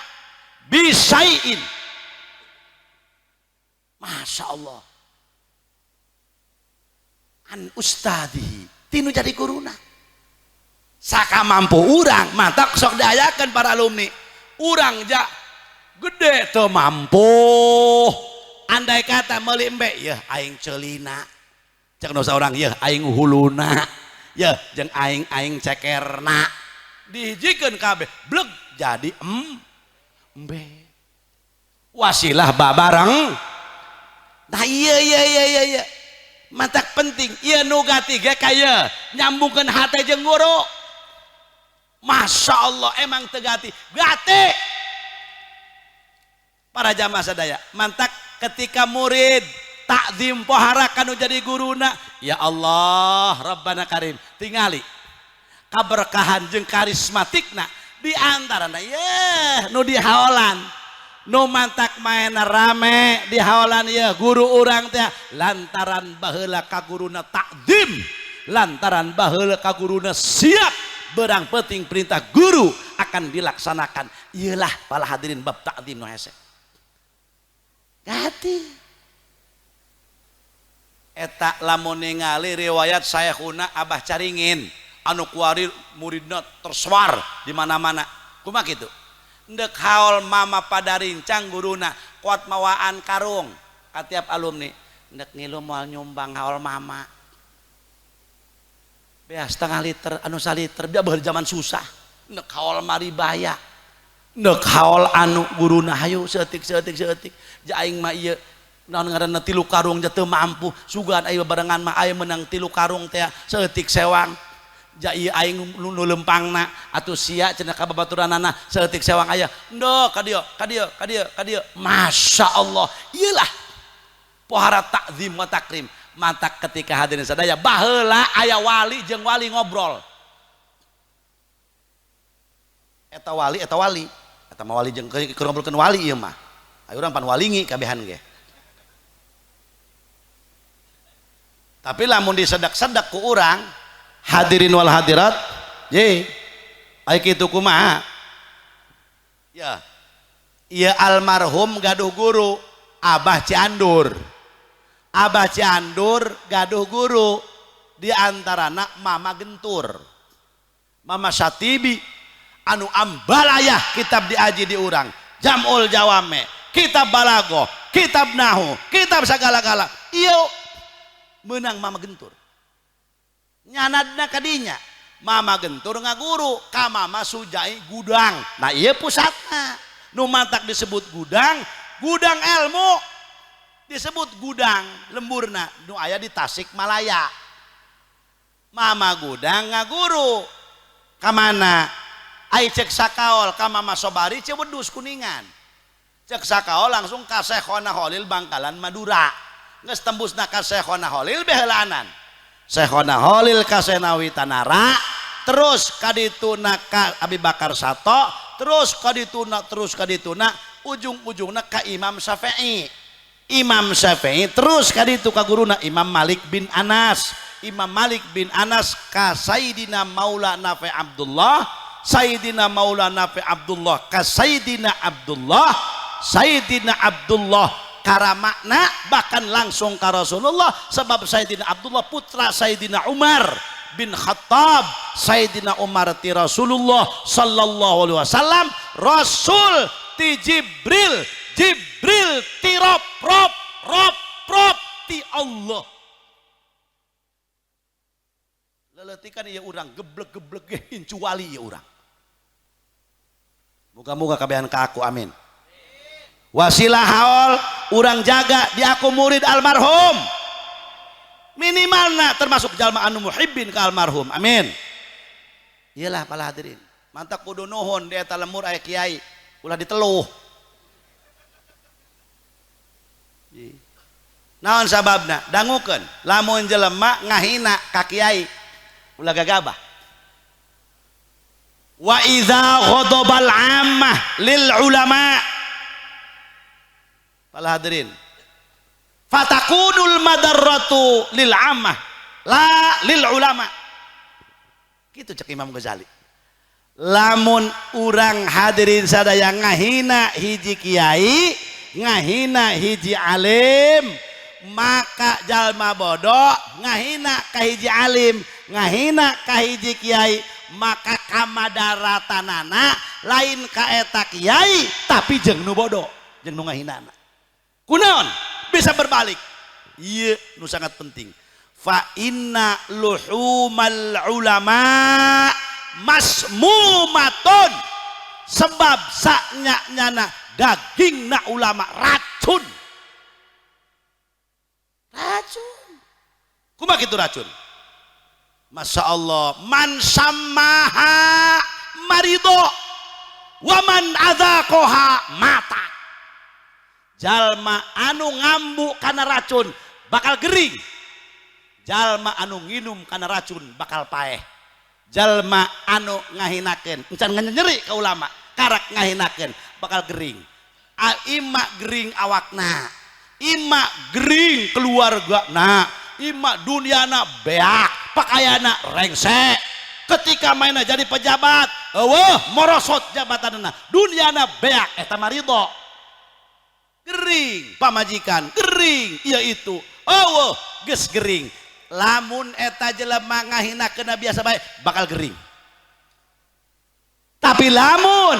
bisai'in. Masya Allah, an ustadihi tinu jadi guruna. Saka mampu urang mantak sok diayakeun para alumni urang ja gede teu mampu. Andai kata meuli embe yeuh aing ceulina, cek nu saurang yeuh aing huluna, yeuh jeung aing aing cekerna, dihijikeun kabeh bleg jadi embe wasilah babareng. Nah iya iya iya iya iya mantak penting ieu nu gati ge kaya nyambungkeun hate jeung guru. Masya Allah emang tegati gati para jamaah sadaya mantak ketika murid takzim pohara kanu jadi guruna ya Allah Rabbana Karim tingali kaberkahan jeung karismatikna di antarana yeh nu dihaolan nu mantak maena rame dihaolan ya guru urang teh lantaran baheula ka guruna takzim lantaran baheula ka guruna siap berang penting perintah guru akan dilaksanakan. Iyalah para hadirin bab takzim nu hese gati eta lamun ningali riwayat Syekhuna Abah Caringin anu kuari muridna tersuar di mana-mana kumaha kitu ndek haol mama pada rincang guruna kuat mawaan karung ka tiap alumni ndek ngilu moal nyumbang haol mama bea setengah liter anu saliter bea beuh zaman susah ndek haol maribaya ndek haol anu guruna hayu seeutik seeutik seeutik ja aing mah ieu naon ngaranna tilu karung teu mampu sugan aya barengan mah aya menang tilu karung teh saeutik sewang ja ieu aing nu lempangna atuh sia cenah ka babaturanana saeutik sewang aya ndok ka dieu ka dieu ka dieu ka dieu Masya Allah ieu lah pohara takzim wa takrim mantak ketika hadirin sadaya baheula aya wali jeung wali ngobrol eta wali eta mah wali jeung keur ngobrolkeun wali ieu mah ayo urang pan walingi kabehan ge. Tapi lamun disedak-sedak ku urang hadirin wal hadirat ye ai kitu kumaha ya ieu almarhum gaduh guru Abah Ciandur. Abah Ciandur gaduh guru di antarana Mama Gentur Mama Satibi anu ambalayah kitab diaji di urang Jam'ul Jawame kitab Balago kitab Nahu kitab sagala-gala ieu menang Mama Gentur nyanadna kadinya Mama Gentur ngaguru ka Mama Sujai gudang. Nah ieu pusatna nu mantak disebut gudang gudang ilmu disebut gudang lemburna nu aya di Tasikmalaya. Mama Gudang ngaguru ka mana ai cek sakaol ka Mama Sobari Ciwedus Kuningan cek sakaol langsung ka Syekhona Khalil Bangkalan Madura geus tembusna ka Syekhona Khalil beheulanan Syekhona Khalil ka Senawi Tanara terus ka dituna ka Abi Bakar Sato terus ka dituna terus ka dituna ujung-ujungna ka Imam Syafi'i. Imam Syafi'i terus ka ditu ka guruna Imam Malik bin Anas. Imam Malik bin Anas ka Sayyidina Maula Nafi Abdullah Sayyidina Maula Nafi Abdullah ka Sayyidina Abdullah Sayyidina Abdullah karamakna bahkan langsung ke Rasulullah sebab Sayyidina Abdullah putra Sayyidina Umar bin Khattab Sayyidina Umar ti Rasulullah sallallahu alaihi wasallam Rasul ti Jibril Jibril ti Rob Rob Rob Rob ti Allah. Leletikan ieu urang geblek-geblek ge incu wali ieu urang. Muga-muga kabehan ka aku amin. Wasilah haol urang jaga di aku murid almarhum minimalna termasuk jalma anu muhibbin ka almarhum amin. Iyalah para hadirin mantak kudu nuhun di eta lemur aya kiai ulah diteluh naon sababna dangukeun lamun jelema ngahina ka kiai ulah gagabah wa idza ghadabal ammah lil ulama. Para hadirin fatakunul madarratu lil ammah la lil ulama gitu cek Imam Ghazali. Lamun urang hadirin sadaya ngahina hiji kiai ngahina hiji alim maka jalma bodoh ngahina ka hiji alim ngahina ka hiji kiai maka kamadaratanana lain ka eta kiai tapi jeung nu bodoh jeung nu ngahinana. Kunaon bisa berbalik ieu nu sangat penting fa inna luhumal ulama masmumatun sebab saknya-nyana dagingna ulama racun racun kumaha kitu racun Masya Allah man samaha marido waman adzaqaha mata. Jalma anu ngambu kana racun bakal gering, jalma anu nginum kana racun bakal paeh. Jalma anu ngahinakeun encan nyeri ka ulama karak ngahinakeun bakal gering. Ima gering awakna, ima gering keluargana, ima duniana beak, pakaiana rengsek. Ketika mainna jadi pejabat, eueuh morosot jabatanna, duniana beak, eta marido. Gering pamajikan, gering ieu itu, eueuh geus gering. Lamun eta jelema ngahinakeun biasa bae bakal gering. Tapi lamun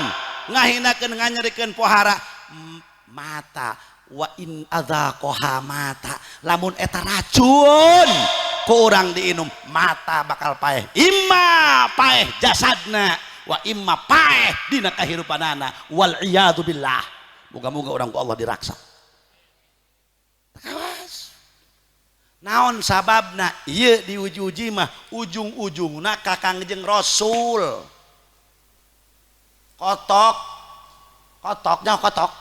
ngahinakeun nganyerikeun pohara mata wa in adzaqaha mata. Lamun eta racun ku urang diinum mata bakal paeh. Imma paeh jasadna wa imma paeh dina kahirupanana wal iyadu billah. Moga-moga urang ku Allah diraksa. Kawas. Naon sababna ieu diuji-uji mah ujung-ujungna ka Kangjeng Rasul. Kotok. Kotoknya kotok.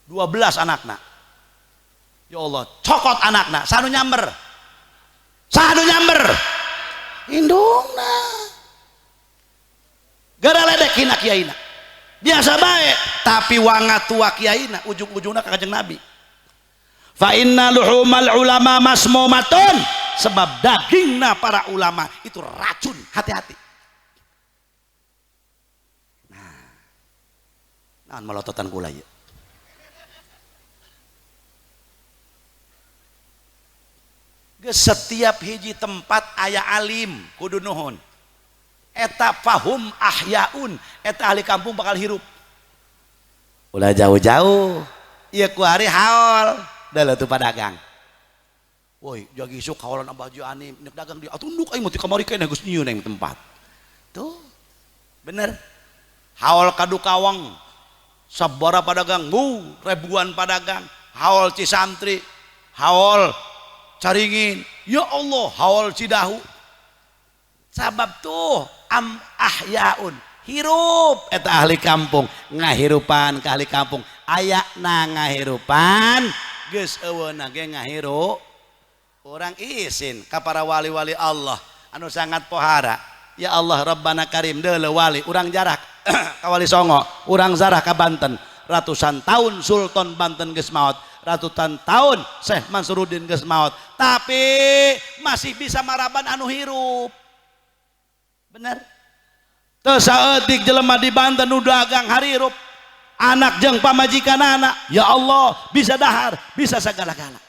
12 anakna. Ya Allah, cokot anakna, sanu nyamber. Sanu nyamber. Indungna. Gara ledek hina kiaina. Biasa bae, tapi wanga tua kiaina ujung-ujungna ka Kanjeng Nabi. Fa inna luhumal ulama masmumatun, sebab dagingna para ulama itu racun, hati-hati. Nah, naon melototan kula ieu? Geus setiap hiji tempat aya alim kudu nuhun. Eta fahum ahyaun, eta ahli kampung bakal hirup. Ulah jauh-jauh, ieu ku hari haol, deuleu tuh padagang. Woi, jagi isuk haolan Abah Haji Anim, nek dagang di atunduk aing mah ti kamari keneh geus nyieun aing tempat. Tuh. Bener. Haol Kadukawang, sabara padagang, ribuan padagang, haol Cisantri, haol Caringin, ya Allah, haol Cidahu. Sabab tuh am ahyaun, hirup eta ahli kampung, ngahirupan ka ahli kampung, aya na ngahirupan, geus eueuna ge ngahirup. Urang isin ka para wali-wali Allah anu sangat pohara. Ya Allah Rabbana Karim deuleu wali, urang jarak ka Wali Songo, urang zarah ka Banten. Ratusan tahun Sultan Banten geus maot, ratusan tahun Syekh Mansuruddin geus maot, tapi masih bisa maraban anu hirup. Bener? Teu saeutik jelema di Banten nu dagang harirup, anak jeung pamajikan anak, ya Allah bisa dahar, bisa sagala-gala.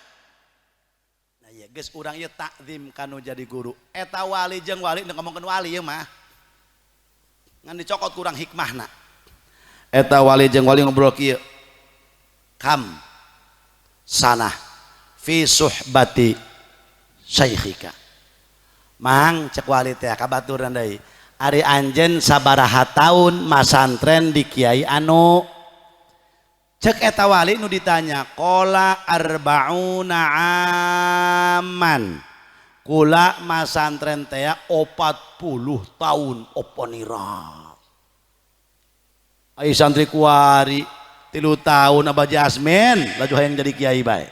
Nah ya geus urang ieu takzim kanu jadi guru. Eta wali jeung wali nu ngomongkeun wali ieu mah. Ngan dicokot kurang hikmahna. Eta wali jeung wali ngobrol kieu. Kam sanah fi suhbati syaikhika. Mang cek wali teh kabaturan deui. Ari anjeun sabaraha taun masantren di kiai anu? Cek eta wali nu ditanya qala arba'una aman. Kula masantren teh 40 tahun oponira. Ai santri kuari 3 tahun Abah Jasmin laju hayang jadi kiai bae.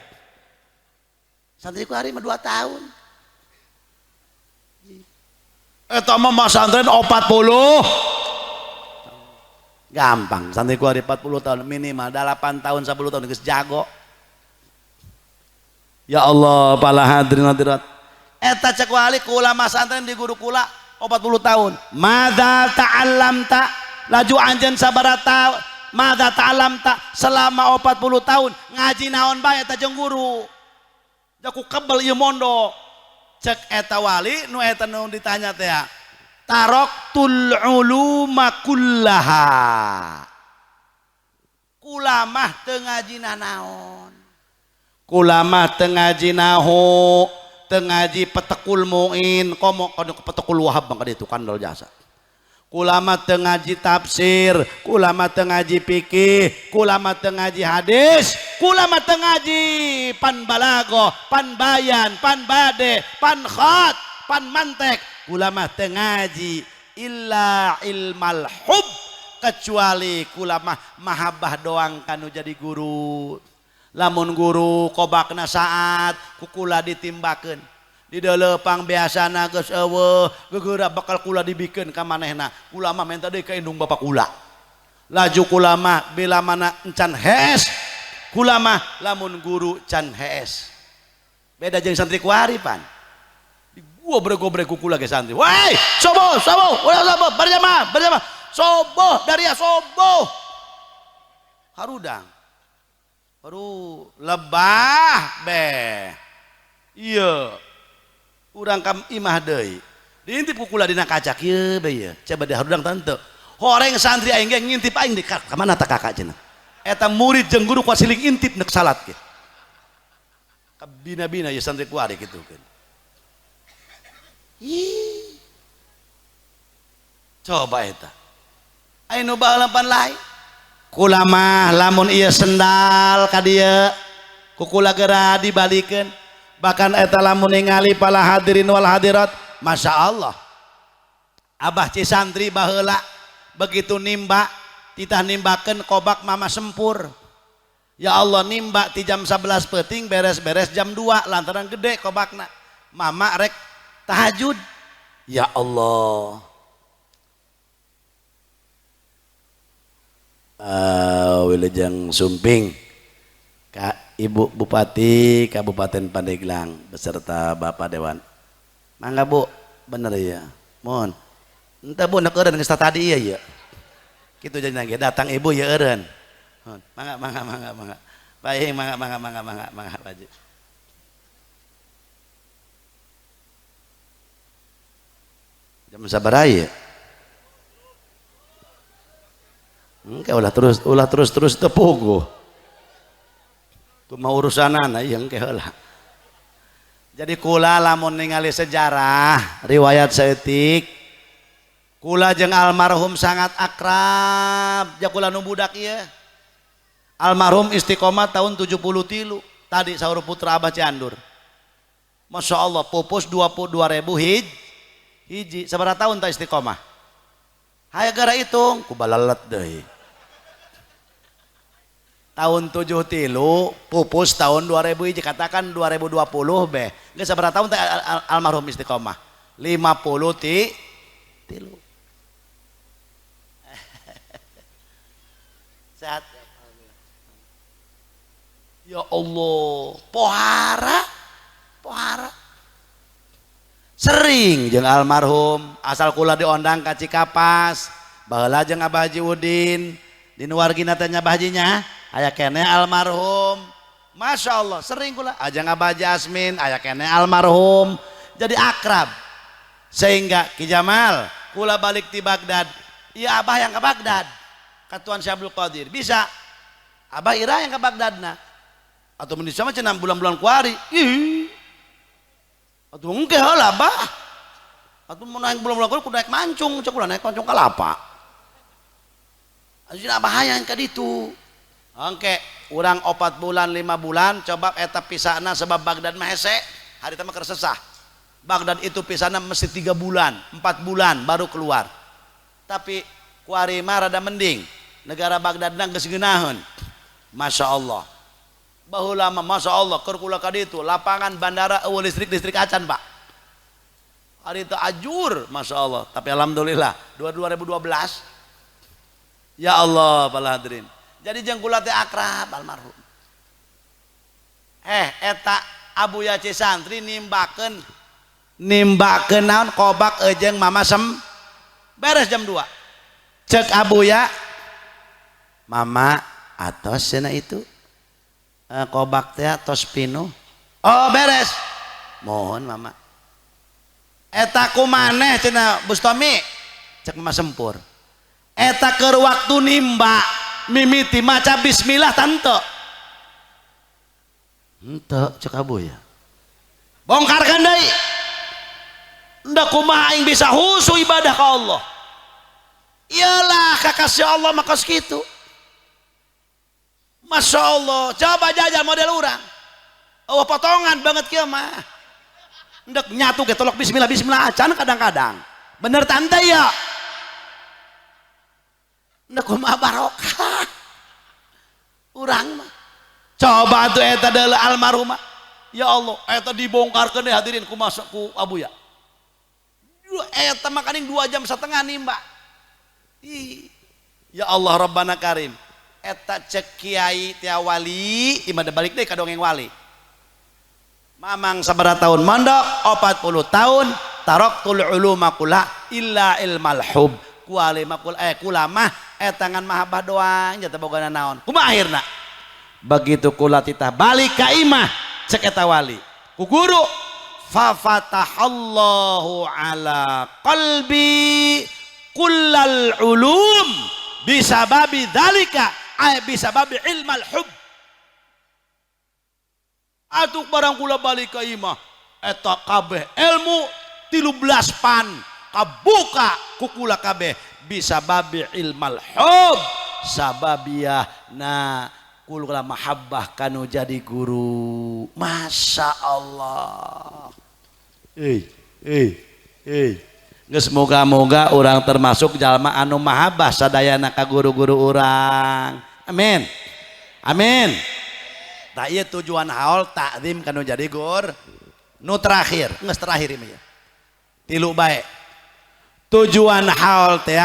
Santri kuari mah 2 tahun. Eta mah masantren 40. Gampang, santri kuari 40 tahun minimal 8 tahun 10 tahun geus jago. Ya Allah, para hadirin hadirat. Eta cek wali kula masantren di guru kula 40 tahun. Madza ta'allamta? Laju anjeun sabaraha madza ta'allamta selama 40 tahun ngaji naon bae eta jeung guru. Jaku kebel ieu mondok. Cek eta wali nu eta nu ditanya teh taraktul uluma kullaha. Kula mah teu ngaji naon. Kula mah teu ngaji nahu, teu ngaji petekul muin, komo kanu petekul wahab bang kaditu kandol jasa. Kula mah teu ngaji tafsir, kula mah teu ngaji fikih, kula mah teu ngaji hadis, kula mah teu ngaji pan balago, pan bayan, pan bade, pan khat, pan mantek, kula mah teu ngaji illa ilmal hub kecuali kula mah mahabbah doang kanu jadi guru. Lamun guru kobakna saat kukula ditimbakeun di deuleupang biasana geus eueuh gegeura bakal kula dibikeun ka manehna. Kula mah menta deui ka indung bapak kula. Laju kula mah bila mana encan hees kula mah lamun guru can hees. Beda jeung santri kuari pan. Di gua brego-brego kula ge santri. Woi, sobo, sobo, ulah sobo, berjamaah, berjamaah. Sobo dari sobo. Harudang. Baru lebah beh. Iya. Urang kam imah deui. Diintip ku kula dina kaca kieu be ieu. Coba di harudang tante. Horeng santri aing ge ngintip aing di ka mana ta kakak cenah. Eta murid jeung guru kuat siling intip nek salat ge. Kabina-bina ya santri kuari kitu kan. Ih. Coba eta. Aing nu baheula pan lain. Kula mah lamun ieu sendal ka dieu ku kula geura dibalikeun. Bahkan eta lamun ningali pala hadirin wal hadirat, Masya Allah. Abah Cisantri baheula begitu nimba titah nimbakeun kobak mama sempur. Ya Allah nimba ti jam 11 peuting beres-beres jam 2 lantaran gede kobakna. Mama rek tahajud. Ya Allah. Wilujeng Sumping ka Ibu Bupati Kabupaten Pandeglang beserta Bapak Dewan. Mangga Bu, bener ya. Mohon. Entah Bu nek eureun geus tadi ieu ya. Kitu jadi nage datang ibu ya eureun. Mangga mangga mangga mangga. Baik mangga mangga mangga mangga mangga Pak Haji. Jam sabaraha ya? Engke ulah terus tepuguh. Kumaha urusanana ieu engke heula. Jadi kula lamun ningali sejarah riwayat saeutik kula jeung almarhum sangat akrab. Ja kula nu budak ieu. Almarhum istiqomah tahun 73 tadi saur putra Abah Ciandur. Masya Allah pupus 22.000 hiji sabaraha tahun tak istiqomah. Hayo gara hitung ku balalet deui. Tahun 73 pupus tahun 2000 hiji katakan 2020 beh. Geus sabaraha tahun teh almarhum istiqomah? 53. Sehat. Ya Allah, pohara, pohara. Sering jeung almarhum, asal kula diondang ka Cikapas, baheula jeung Abah Haji Udin, di nu wargina teh nya Abah Hajinya, aya keneh almarhum. Masya Allah, sering kula ajang Abah Haji Asmin, aya keneh almarhum. Jadi akrab. Sehingga Ki Jamal, kula balik ti Baghdad, iya Abah yang ke Baghdad. Ka Tuan Syekh Abdul Qadir, bisa. Abah ira yang ke Baghdadna. Atau mun sama cenah bulan-bulan kuari. Ih. Atuh engke heula Abah. Atuh mun naik bulan-bulan kuari kudu naik mancung, cek ulah naik mancung kalapa. Atuh Abah hayang ka ditu. Engke urang 4 bulan 5 bulan coba eta pisana sebab Baghdad mah hese, harita mah keur sesah. Baghdad itu pisana mesti 3 bulan, 4 bulan baru keluar. Tapi kuari mah rada mending. Negara Baghdad geus ngeunaheun. Masya Allah. Baheula mah Masya Allah keur kula ka ditu lapangan bandara eueuh listrik-listrik acan Pak. Hari itu ajur Masya Allah. Tapi alhamdulillah 2012. Ya Allah para hadirin. Jadi jeung kula teh akrab almarhum. Eta Abuya Cisantri nimbakeun naon kobak jeung mama sem beres jam 2. Cek Abuya mama atos cenah itu kobak teh tos pinuh. Oh beres. Mohon mama. Eta kumaneh cenah Bustami cek mama sempur. Eta keur waktu nimba mimiti maca bismillah tante. Henteu cek Abuya. Bongkarkeun deui. Ndak kumaha aing bisa husu ibadah ka Allah. Iyalah kakasih Allah mah kos kitu. Masya Allah, coba jajal model urang. Oh potongan banget kieu mah. Ndek nyatu ge tolok bismillah bismillah acan kadang-kadang. Bener tante ya? Nah kumaha barokah urang mah. Coba tuh eta deuleu almarhumah. Ya Allah, eta dibongkarkeun deh hadirin ku masuk ku Abuya. Eta makaning 2,5 jam nimba. Ih. Ya Allah Rabbana Karim. Eta cek kiai tia wali, imah balik deui ka dongeng wali. Mamang sabaraha tahun mondok, 40 tahun, taraktul uluma kula illa ilmal hub. Kuali makul kula mah eta ngan mahabbah doang jatuh bogana naon. Kumaha akhirna? Begitu kula titah balik ka imah cek eta wali ku guru fa fatahallahu ala qalbi kullal ulum bisababi dzalika ay bisababi ilmal hub. Atuk barang kula balik ka imah eta kabeh ilmu 13 pan kabuka ku kula kabeh bisababi ilmal hub sababiyah na kula mahabbah kanu jadi guru. Masya Allah. Geus moga-moga urang termasuk jalma anu mahabbah sadayana ka guru-guru urang. Amin. Amin. Tah ieu tujuan haul takzim kanu jadi gur. Nu terakhir, geus terakhir ieu. Tilu bae. Tujuan haul teh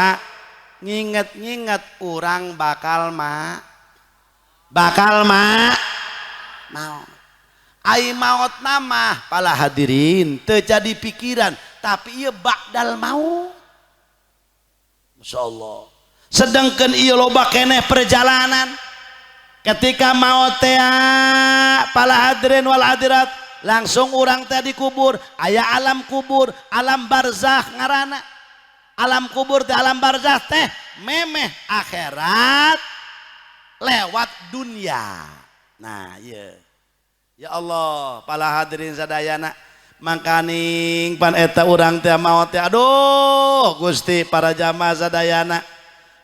nginget-nginget urang bakal ma bakal ma maut. Ai maut nama pala hadirin teu jadi pikiran, tapi ieu ba'dal maut. Masyaallah. Sedangkan ieu loba keneh perjalanan. Ketika maut teh pala hadirin wal hadirat langsung urang teh dikubur, aya alam kubur, alam barzakh ngaranna. Alam kubur teh alam barzakh teh memeh akhirat lewat dunia. Nah, iya. Ya Allah, pala hadirin sadayana, mangkaning pan eta urang teh maot teh aduh Gusti para jamaah sadayana.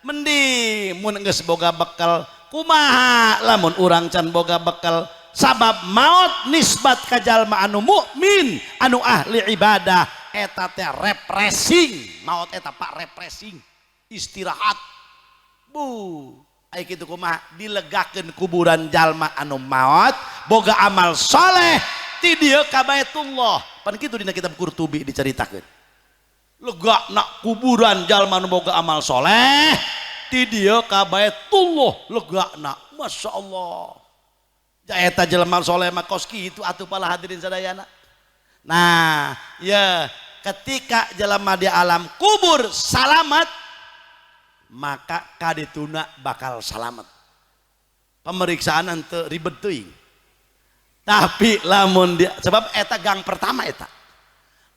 Mending mun geus boga bekal kumaha lamun urang can boga bekal sabab maot nisbat ka jalma anu mukmin, anu ahli ibadah eta teh refreshing. Maot eta Pak refreshing, istirahat. Bu ai kitu kumaha dilegakeun kuburan jalma anu maot boga amal soleh ti dieu ka Baitullah. Pan kitu dina kitab Qurtubi dicaritakeun. Lega nak kuburan jalma anu boga amal soleh ti dieu ka Baitullah legana. Masya Allah. Ja eta jelema soleh mah kos kitu atuh pala hadirin sadayana. Nah, ya ketika jelema di alam kubur salamat maka kadituna bakal salamet. Pemeriksaan henteu ribet teuing. Tapi lamun di, sebab eta gang pertama eta.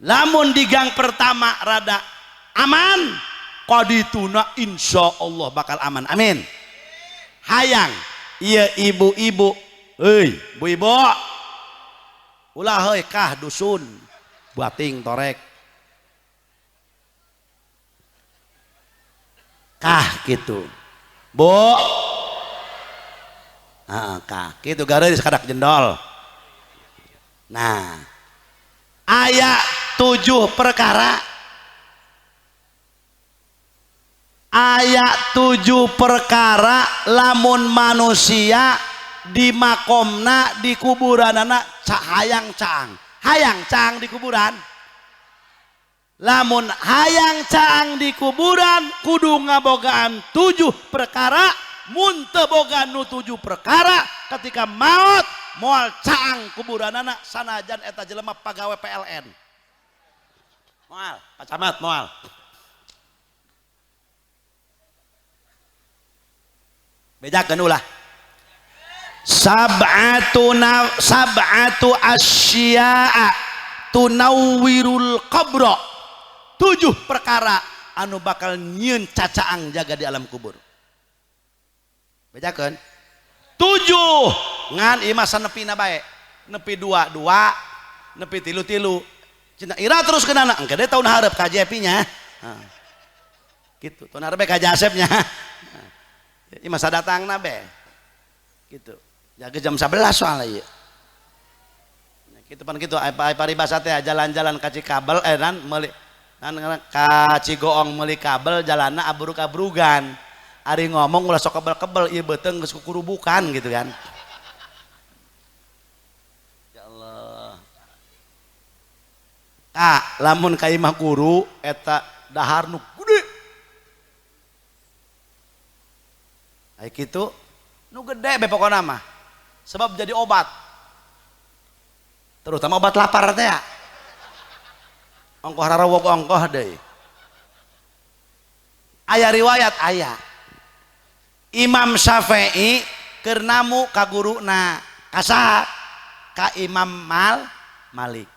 Lamun di gang pertama rada aman, kadituna insya Allah bakal aman. Amin. Hayang ieu ibu-ibu, euy, bu ibu. Ulah heuy kah dusun bating torek. Kah gitu bu, nah, kah gitu garis kadak jendol. Nah ayat 7 perkara, ayat 7 perkara lamun manusia di makomna di kuburan anak hayang caang, hayang caang di kuburan. Lamun hayang caang di kuburan kudu ngabogaan 7 perkara, mun teu boga nu 7 perkara ketika maot moal caang kuburan anak sanajan eta jelema pagawe PLN. Moal, Pak Camat moal. Bejakeun ulah. Sab'atu asya'a tunawwirul qabra. 7 perkara anu bakal nyieun cacaang jaga di alam kubur. Bejakeun. 7 ngan ieu mah sanepina bae. Nepi 2 2, nepi 3 3. Cinta ira terus kenana engke deui taun hareup ka JP-nya. Nah. Gitu, taun hareup ka Jasepnya. Ieu mah sadatangna be. Gitu. Jaga jam 11 soalnya ieu. Nah, kitu pan kitu ai paribasa teh jalan-jalan ka Cikabel nan meuli Kan ka Cigoong meuli kabel jalanna abruk-abrugan. Ari ngomong ulah sok kebel-kebel ieu beuteung geus kukurubukan gitu kan. Ya Allah. Ka lamun ka imah guru eta dahar nu gede. Ai kitu nu gede be pokona mah. Sebab jadi obat. Terutama obat lapar teh ya. Ongkoh rarawog ongkoh deui. Aya riwayat aya. Imam Syafi'i keur namu ka guruna, ka saha? Ka Imam Malik.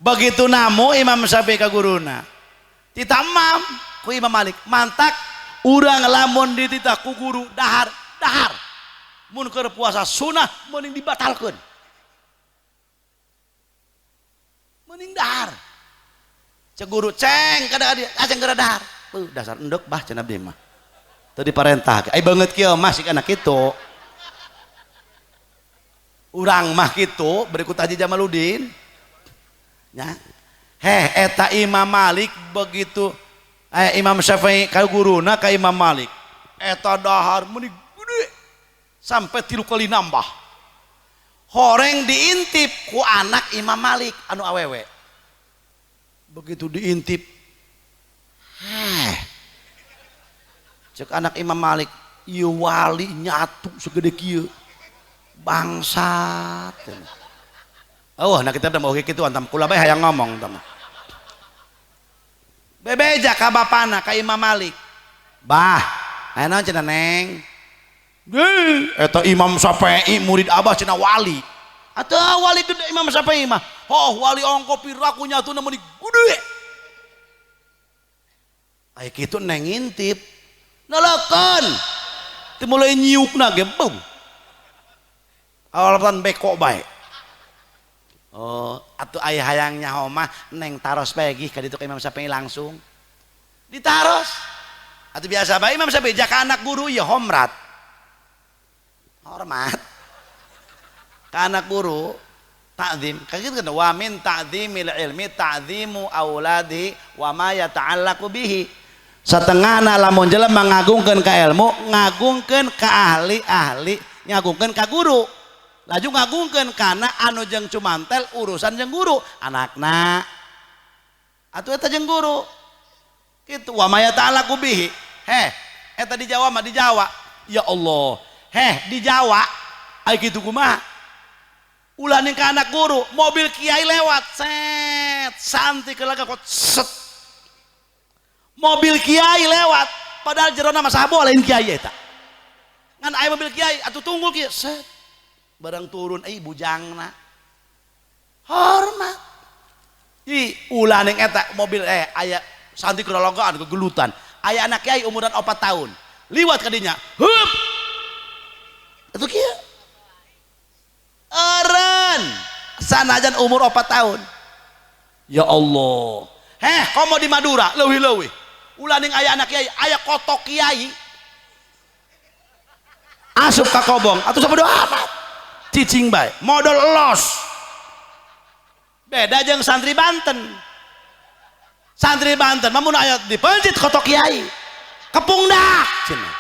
Begitu namu Imam Syafi'i ka guruna. Ditamam ku Imam Malik. Mantak urang lamun dititah ku guru dahar, dahar. Mun keur puasa sunah mending dibatalkeun. Mending dahar. Cek guru ceng kada dia aceng geura dahar. Beuh dasar endek bah cenah abdi mah. Teu diparentah. Ai beungeut kieu mah sik anak kitu. Urang mah kitu berikut Haji Jamaluddin. Nya. Heh eta Imam Malik begitu Imam Syafi'i ka guruna ka Imam Malik. Eta dahar meuni gede sampai 3 kali nambah. Horeng diintip ku anak Imam Malik anu awewe. Begitu diintip, heh, cek anak Imam Malik, ieu wali nyatu segede kieu, bangsat. Oh, nah kita udah mau kitu antam kula bae hayang ngomong tah mah. Bebeja ka bapana ka Imam Malik. Bah, aya naon cenah neng? Deui, eta Imam Syafi'i murid abah cenah wali. Atuh wali gede Imam Syafi'i mah. Oh, wali ongko piraku nyatuna meuni gede. Aya kitu neng ngintip. Nelekeun. Teu mulai nyiukna ge beuh. Awalpan beko bae. Oh, atuh aya hayang nyaho mah neng taros bae gih ka ditu ka Imam Syafi'i langsung. Ditaros. Atuh biasa bae Imam Syafi'i jaka anak guru ya homrat. Hormat. Ka anak guru ta'zim. Ka kitu kan wa min ta'zimil ilmi ta'zimu auladi wa ma yata'allaqu bihi. Satengahna lamun jelema ngagungkeun ka ilmu, ngagungkeun ka ahli-ahli, ngagungkeun ka guru. Laju ngagungkeun kana anu jeung cumantel urusan jeung guru, anakna. Atuh eta jeung guru. Kitu wa ma yata'allaqu bihi. Heh, eta di Jawa mah di Jawa. Ya Allah. Heh, di Jawa ai kitu kumaha? Ulah ning ka anak guru, mobil kiai lewat, set, santi ke laga kot set. Mobil kiai lewat, padahal jerona mah saha lain kiai eta. Ngan aya mobil kiai atuh tunggul kieu, set. Barang turun euy bujangna. Hormat. Ih, ulah ning eta mobil aya santi ke lalagaan kegelutan. Aya anak kiai umuran 4 tahun. Liwat ka dinya. Hup. Atuh kieu. Eren sanajan umur 4 tahun. Ya Allah. Heh, komo di Madura leuwih-leuwih. Ulah ning aya anak kiai, aya kotok kiai. Asup ka kobong atuh sabodo amat. Cicing bae, modal los. Beda jeung santri Banten. Santri Banten mah mun aya dipencit kotok kiai. Kepungdak cenah.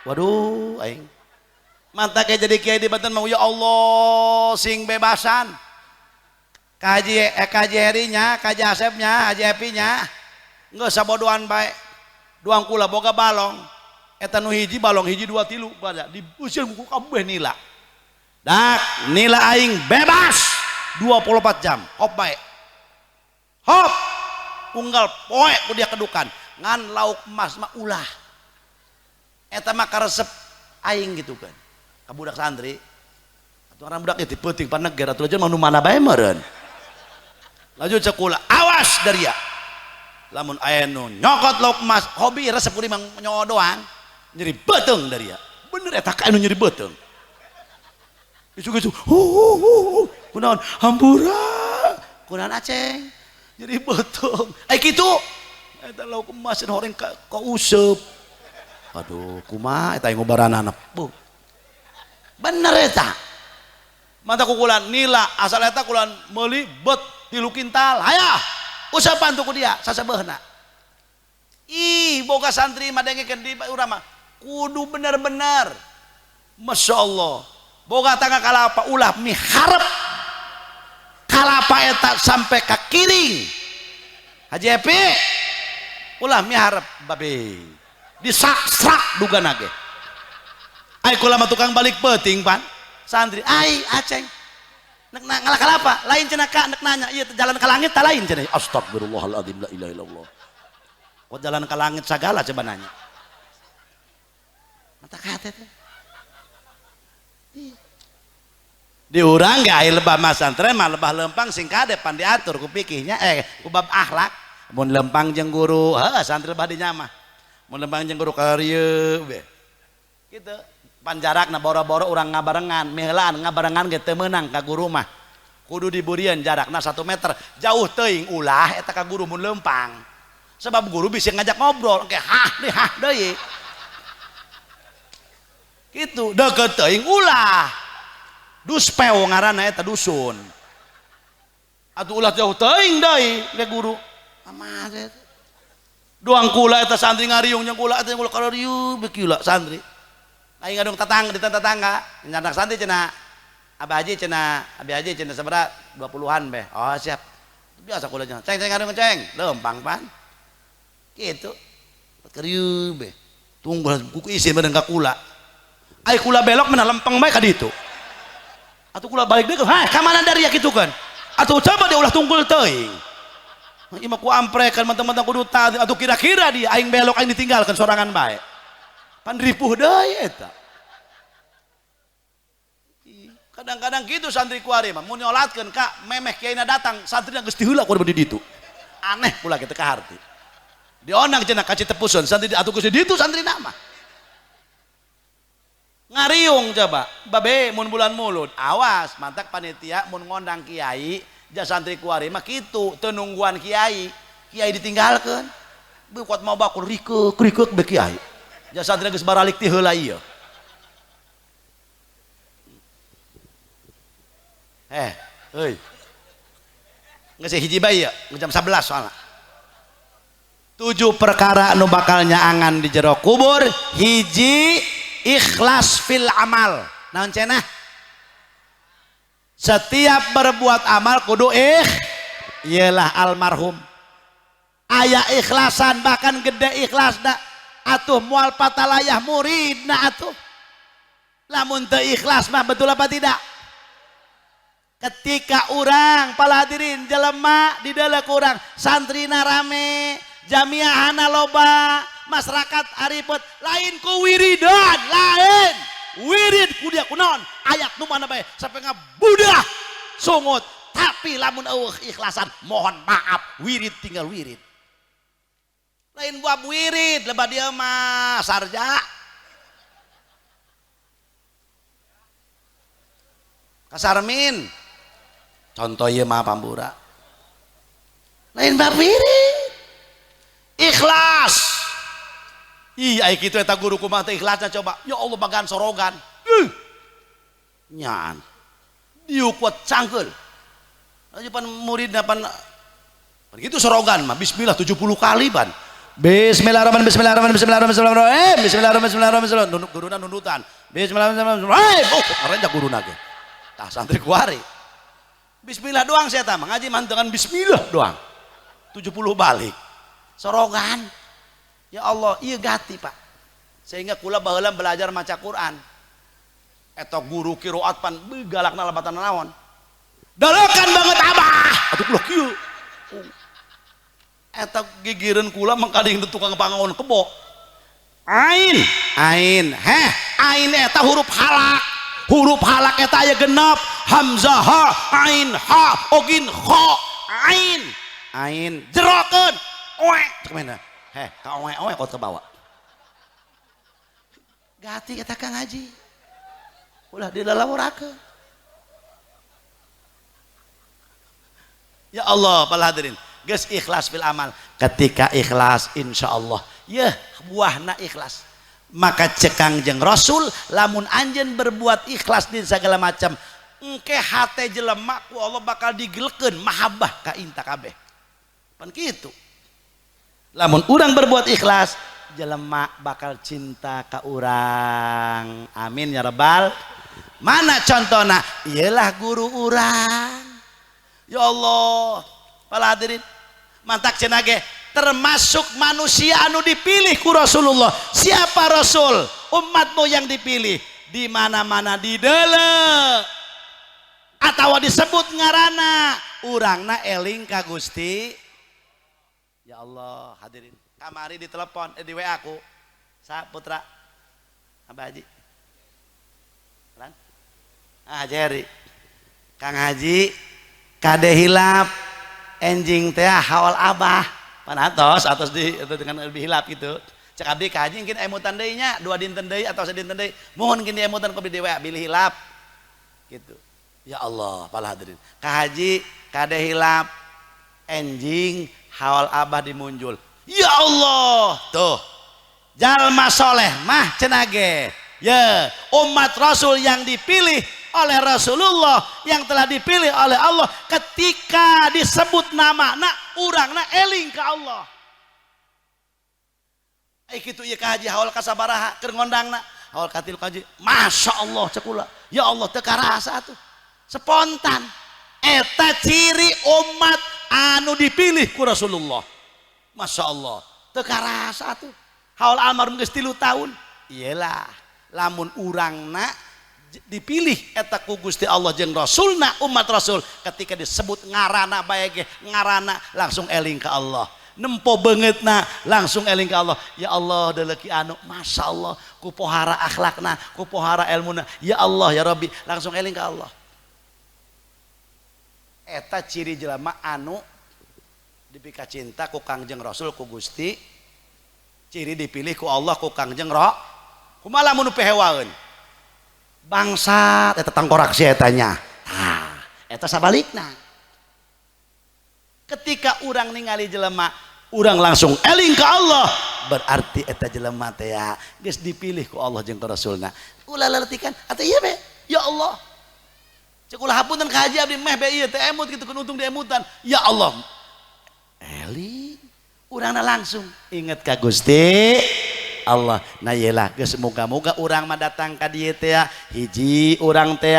Waduh aing. Mantap kayak jadi kiai di Banten mau ya Allah sing bebasan. Kaji kaji Herinya, kaji Asepnya, Haji Epinya. Geus sabodoan bae. Duang kula boga balong. Eta nu hiji balong hiji 2 3 bada diusir ku kabeh nila. Dak nila aing bebas 24 jam. Hop bae. Hop. Unggal poe ku dia kedukan. Ngan lauk emas mah ulah. Eta mah karesep aing gitu kan. Ka budak santri atuh orang budak itu peuting paneger atuh aja mah nu mana bae meureun. Laju cek kula, awas daria. Lamun aya nu nyokot lauk emas, hobi resep kuring mah nyawa doang. Nyeri beuteung daria. Bener eta ka anu nyeri beuteung. Isuk-isuk hu hu hu hu. Kunaon? Hampura. Kunaon aceng? Nyeri beuteung. Ai kitu. Eta lauk emas horeng ka useup. Aduh, kumaha eta ngobaranana. Beuh. Bener eta. Mata kukulan nila asal eta kulan meuli bet 3 kintal. Hayah. Usapan tuh ku dia sasabeuhna. Ih, boga santri mah dengekeun di urang mah kudu bener-bener. Masya Allah. Boga tangga kalapa ulah miharep kalapa eta sampai ka kiring. Haji Epi ulah miharep babe. Disaksak dugana ge. Ai kula mah tukang balik peuting pan. Santri ai aceng. Nek ngalah kalapa lain cenah ka nek nanya ieu jalan ka langit ta lain cenah. Astagfirullahaladzim la ilaha illallah. Kok jalan ka langit sagala coba nanya. Mata kate teh. Di urang ge aya lebah mah santren mah lebah lempang sing kade pan diatur ku fikihnya ku bab akhlak. Mun lempang jeung guru, heuh santri lebah dinya mah. Mun lempang jeung guru ka dieu we. Kitu. Pan jarakna boro-boro urang ngabarengan, miheulaan ngabarengan ge teu meunang ka guru mah. Kudu diburian jarakna 1 meter. Jauh teuing ulah eta ka guru mun lempang. Sebab guru bisa ngajak ngobrol, engke hah deui hah deui. Kitu deukeut teuing ulah. Duspeu ngaranna eta dusun. Atuh ulah jauh teuing deui ge guru. Amat eta. Doang kula eta santri ngariung jeung kula eta kula kararieu beuki lah santri. Aing ngadung tetangga di tetangga, nyanak santri cenah. Abah haji cenah, abi haji cenah sabaraha 20-an beh. Oh siap. Biasa kula cenah. Ceng ceng ngadung ceng, lempang pan. Kitu. Kerieu beh. Tunggu kuku isin bareng ka kula. Ai kula belok mana lempeng bae ka ditu. Atuh kula balik deui, hah ka mana dari ya kitu kan? Atuh coba dia ulah tunggul teuing. Ieu mah ku amprekan mentang-mentang kudu taat atuh kira-kira dia aing belok aing ditinggalkan sorangan bae. Pan ripuh deui eta. Kadang-kadang gitu santri kuari mah mun nyolatkeun ka memeh kiaina datang santrina geus diheula ku di ditu. Aneh pula kitu ka harti. Dionang cenah ka Citepusun santri atuh geus di ditu santrina mah. Ngariung coba, babe mun bulan mulud, awas mantak panitia mun ngondang kiai, ja santri kuari mah kitu teu nungguan kiai, kiai ditinggalkeun. Beuh kuat mau bakul rikeuk rikeuk be kiai. Ja santri geus baralik ti heula ieu. Heuy. Geus hiji bae ieu, jam 11 soalna. 7 perkara nu bakal nyaangan di jero kubur, hiji ikhlas fil amal. Naon cenah? Setiap berbuat amal kudu ialah almarhum. Aya ikhlasan bahkan gede ikhlasna atuh moal patalayah muridna atuh. Lamun teu ikhlas mah betul apa tidak? Ketika urang para hadirin jelema di dalam kurang santrina rame, jamiahana loba, masyarakat aripet lain ku wiridan, lain wirid ku dia kunaon ayat nu mana bae sampai ngabudah sungut, tapi lamun eueuh ikhlasan mohon maaf wirid tinggal wirid. Lain buah wirid lebah dia mah sarja. Kasarmin contoh ieu mah pambura. Lain bab wirid. Ikhlas. Ih, ai kitu eta guru kumaha teh ikhlasna coba. Ya Allah bagan sorogan. Nyaan. Dieu kuat cangkeul. Aja pan muridna pan kitu sorogan mah bismillah 70 kali pan. Bismillahirrahmanirrahim bismillahirrahmanirrahim bismillahirrahmanirrahim bismillahirrahmanirrahim guruna nundutan. Bismillahirrahmanirrahim. Oh, ngaranjak guruna ge. Tah santri kuari. Bismillah doang saya tah ngaji mah dengan bismillah doang. 70 balik. Sorogan. Ya Allah, ieu gati Pak. Sehingga kula baheula belajar maca Quran. Eta guru qiraat pan galakna lebatan naon. Dalekan banget abah. Atuh kula kieu. Eta gigireun kula mangkading tukang pangaon kebo. Ain, ain, heh, ain eta huruf halak. Huruf halak eta aya genep, hamzah ha, ain ha, ogin kha, ain, ain, jerokeun, oe, cek mana? Heh, ka oe oe kok kebawa. Gati eta ka ngaji. Ulah dilalaworakeun. Ya Allah, para hadirin, geus ikhlas fil amal. Ketika ikhlas insyaallah, yeuh buahna ikhlas. Maka cekang jeung Rasul lamun anjeun berbuat ikhlas di segala macam, engke hate jelema ku Allah bakal digelekeun mahabbah ka inta kabeh. Pan kitu. Lamun urang berbuat ikhlas, jelema bakal cinta ka urang. Amin ya rabbal. Mana contohna? Iyalah guru urang. Ya Allah, para hadirin, mantak cenah ge termasuk manusia anu dipilih ku Rasulullah. Siapa Rasul? Umatmu yang dipilih di mana-mana didele atau disebut ngarana, urangna eling ka Gusti. Ya Allah, hadirin, kamari di telepon, di WA aku sa putra Abah Haji. Lan? Ah, Jerry. Kang Haji, kade hilap enjing teh haul Abah. Pan atos atos di atau dengan lebih hilap gitu. Cek abdi ka haji, mungkin emutan deui nya, 2 dinten deui atau sadinten deui. Mohon mungkin diemutan ku di WA bilih hilap. Gitu. Ya Allah, para hadirin. Ka haji, kade hilap enjing haul Abah dimunjul. Ya Allah, tuh. Jalma soleh mah cenah ge. Ya, umat Rasul yang dipilih oleh Rasulullah, yang telah dipilih oleh Allah, ketika disebut nama na urangna eling ke Allah. Eh, kitu ieu ka haji haul ka sabaraha keur ngondangna. Haul katilu ka haji. Masya Allah, cek kula. Ya Allah, teu karasa atuh. Spontan. Eta ciri umat anu dipilih ku Rasulullah. Masya Allah. Teu karasa atuh. Haul almarhum geus 3 tahun. Iyalah, lamun urangna dipilih eta ku Gusti Allah jeung Rasulna, umat Rasul ketika disebut ngarana bae ge, ngarana langsung eling ke Allah, nempo beungeutna langsung eling ke Allah. Ya Allah, deleki anu Masya Allah, ku pohara akhlakna, ku pohara ilmuna, ya Allah ya Rabbi, langsung eling ke Allah. Eta ciri jelema anu dipika cinta ku Kangjeng Rasul, ku Gusti, ciri dipilih ku Allah, ku Kangjeng Ro. Kumaha lamun pehewaeun bangsat eta, tangkorak si etanya? Tah, eta sabalikna. Ketika urang ningali jelema, urang langsung eling ke Allah, berarti eta jelema teh ya geus dipilih ku Allah jeung ku Rasulna. Ulah laletikan atau iya be. Ya Allah, cek ulah, hapunten ka haji, abdi meh be ieu teh emut kitu, kun untung diemutan. Ya Allah, eling urangna langsung inget ka Gusti Allah. Nah, yelah geus, muga-muga urang mah datang ka dieu teh hiji urang teh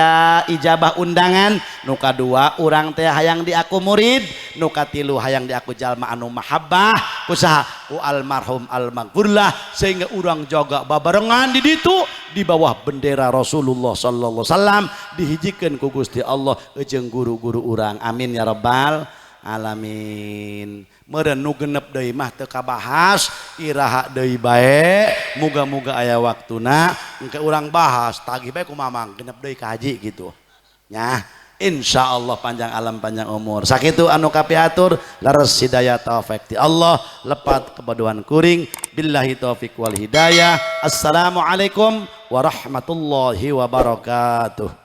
ijabah undangan, nu kadua urang teh hayang diaku murid, nu katilu hayang diaku jalma anu mahabbah ku saha, ku almarhum almaghfurlah, sehingga urang jaga babarengan di ditu di bawah bendera Rasulullah sallallahu alaihi wasallam, dihijikeun ku Gusti Allah jeung guru-guru urang. Amin ya rabbal alamin. Meureun nu genep deui mah teu kabahas, iraha deui bae, muga-muga aya waktuna engke urang bahas, tagih bae ku mamang genep deui ka haji gitu nya. Insyaallah panjang alam, panjang umur. Sakitu anu kapiatur, leres hidayah taufik ti Allah, lepat kebodohan kuring. Billahi taufik wal hidayah. Assalamualaikum warahmatullahi wabarakatuh.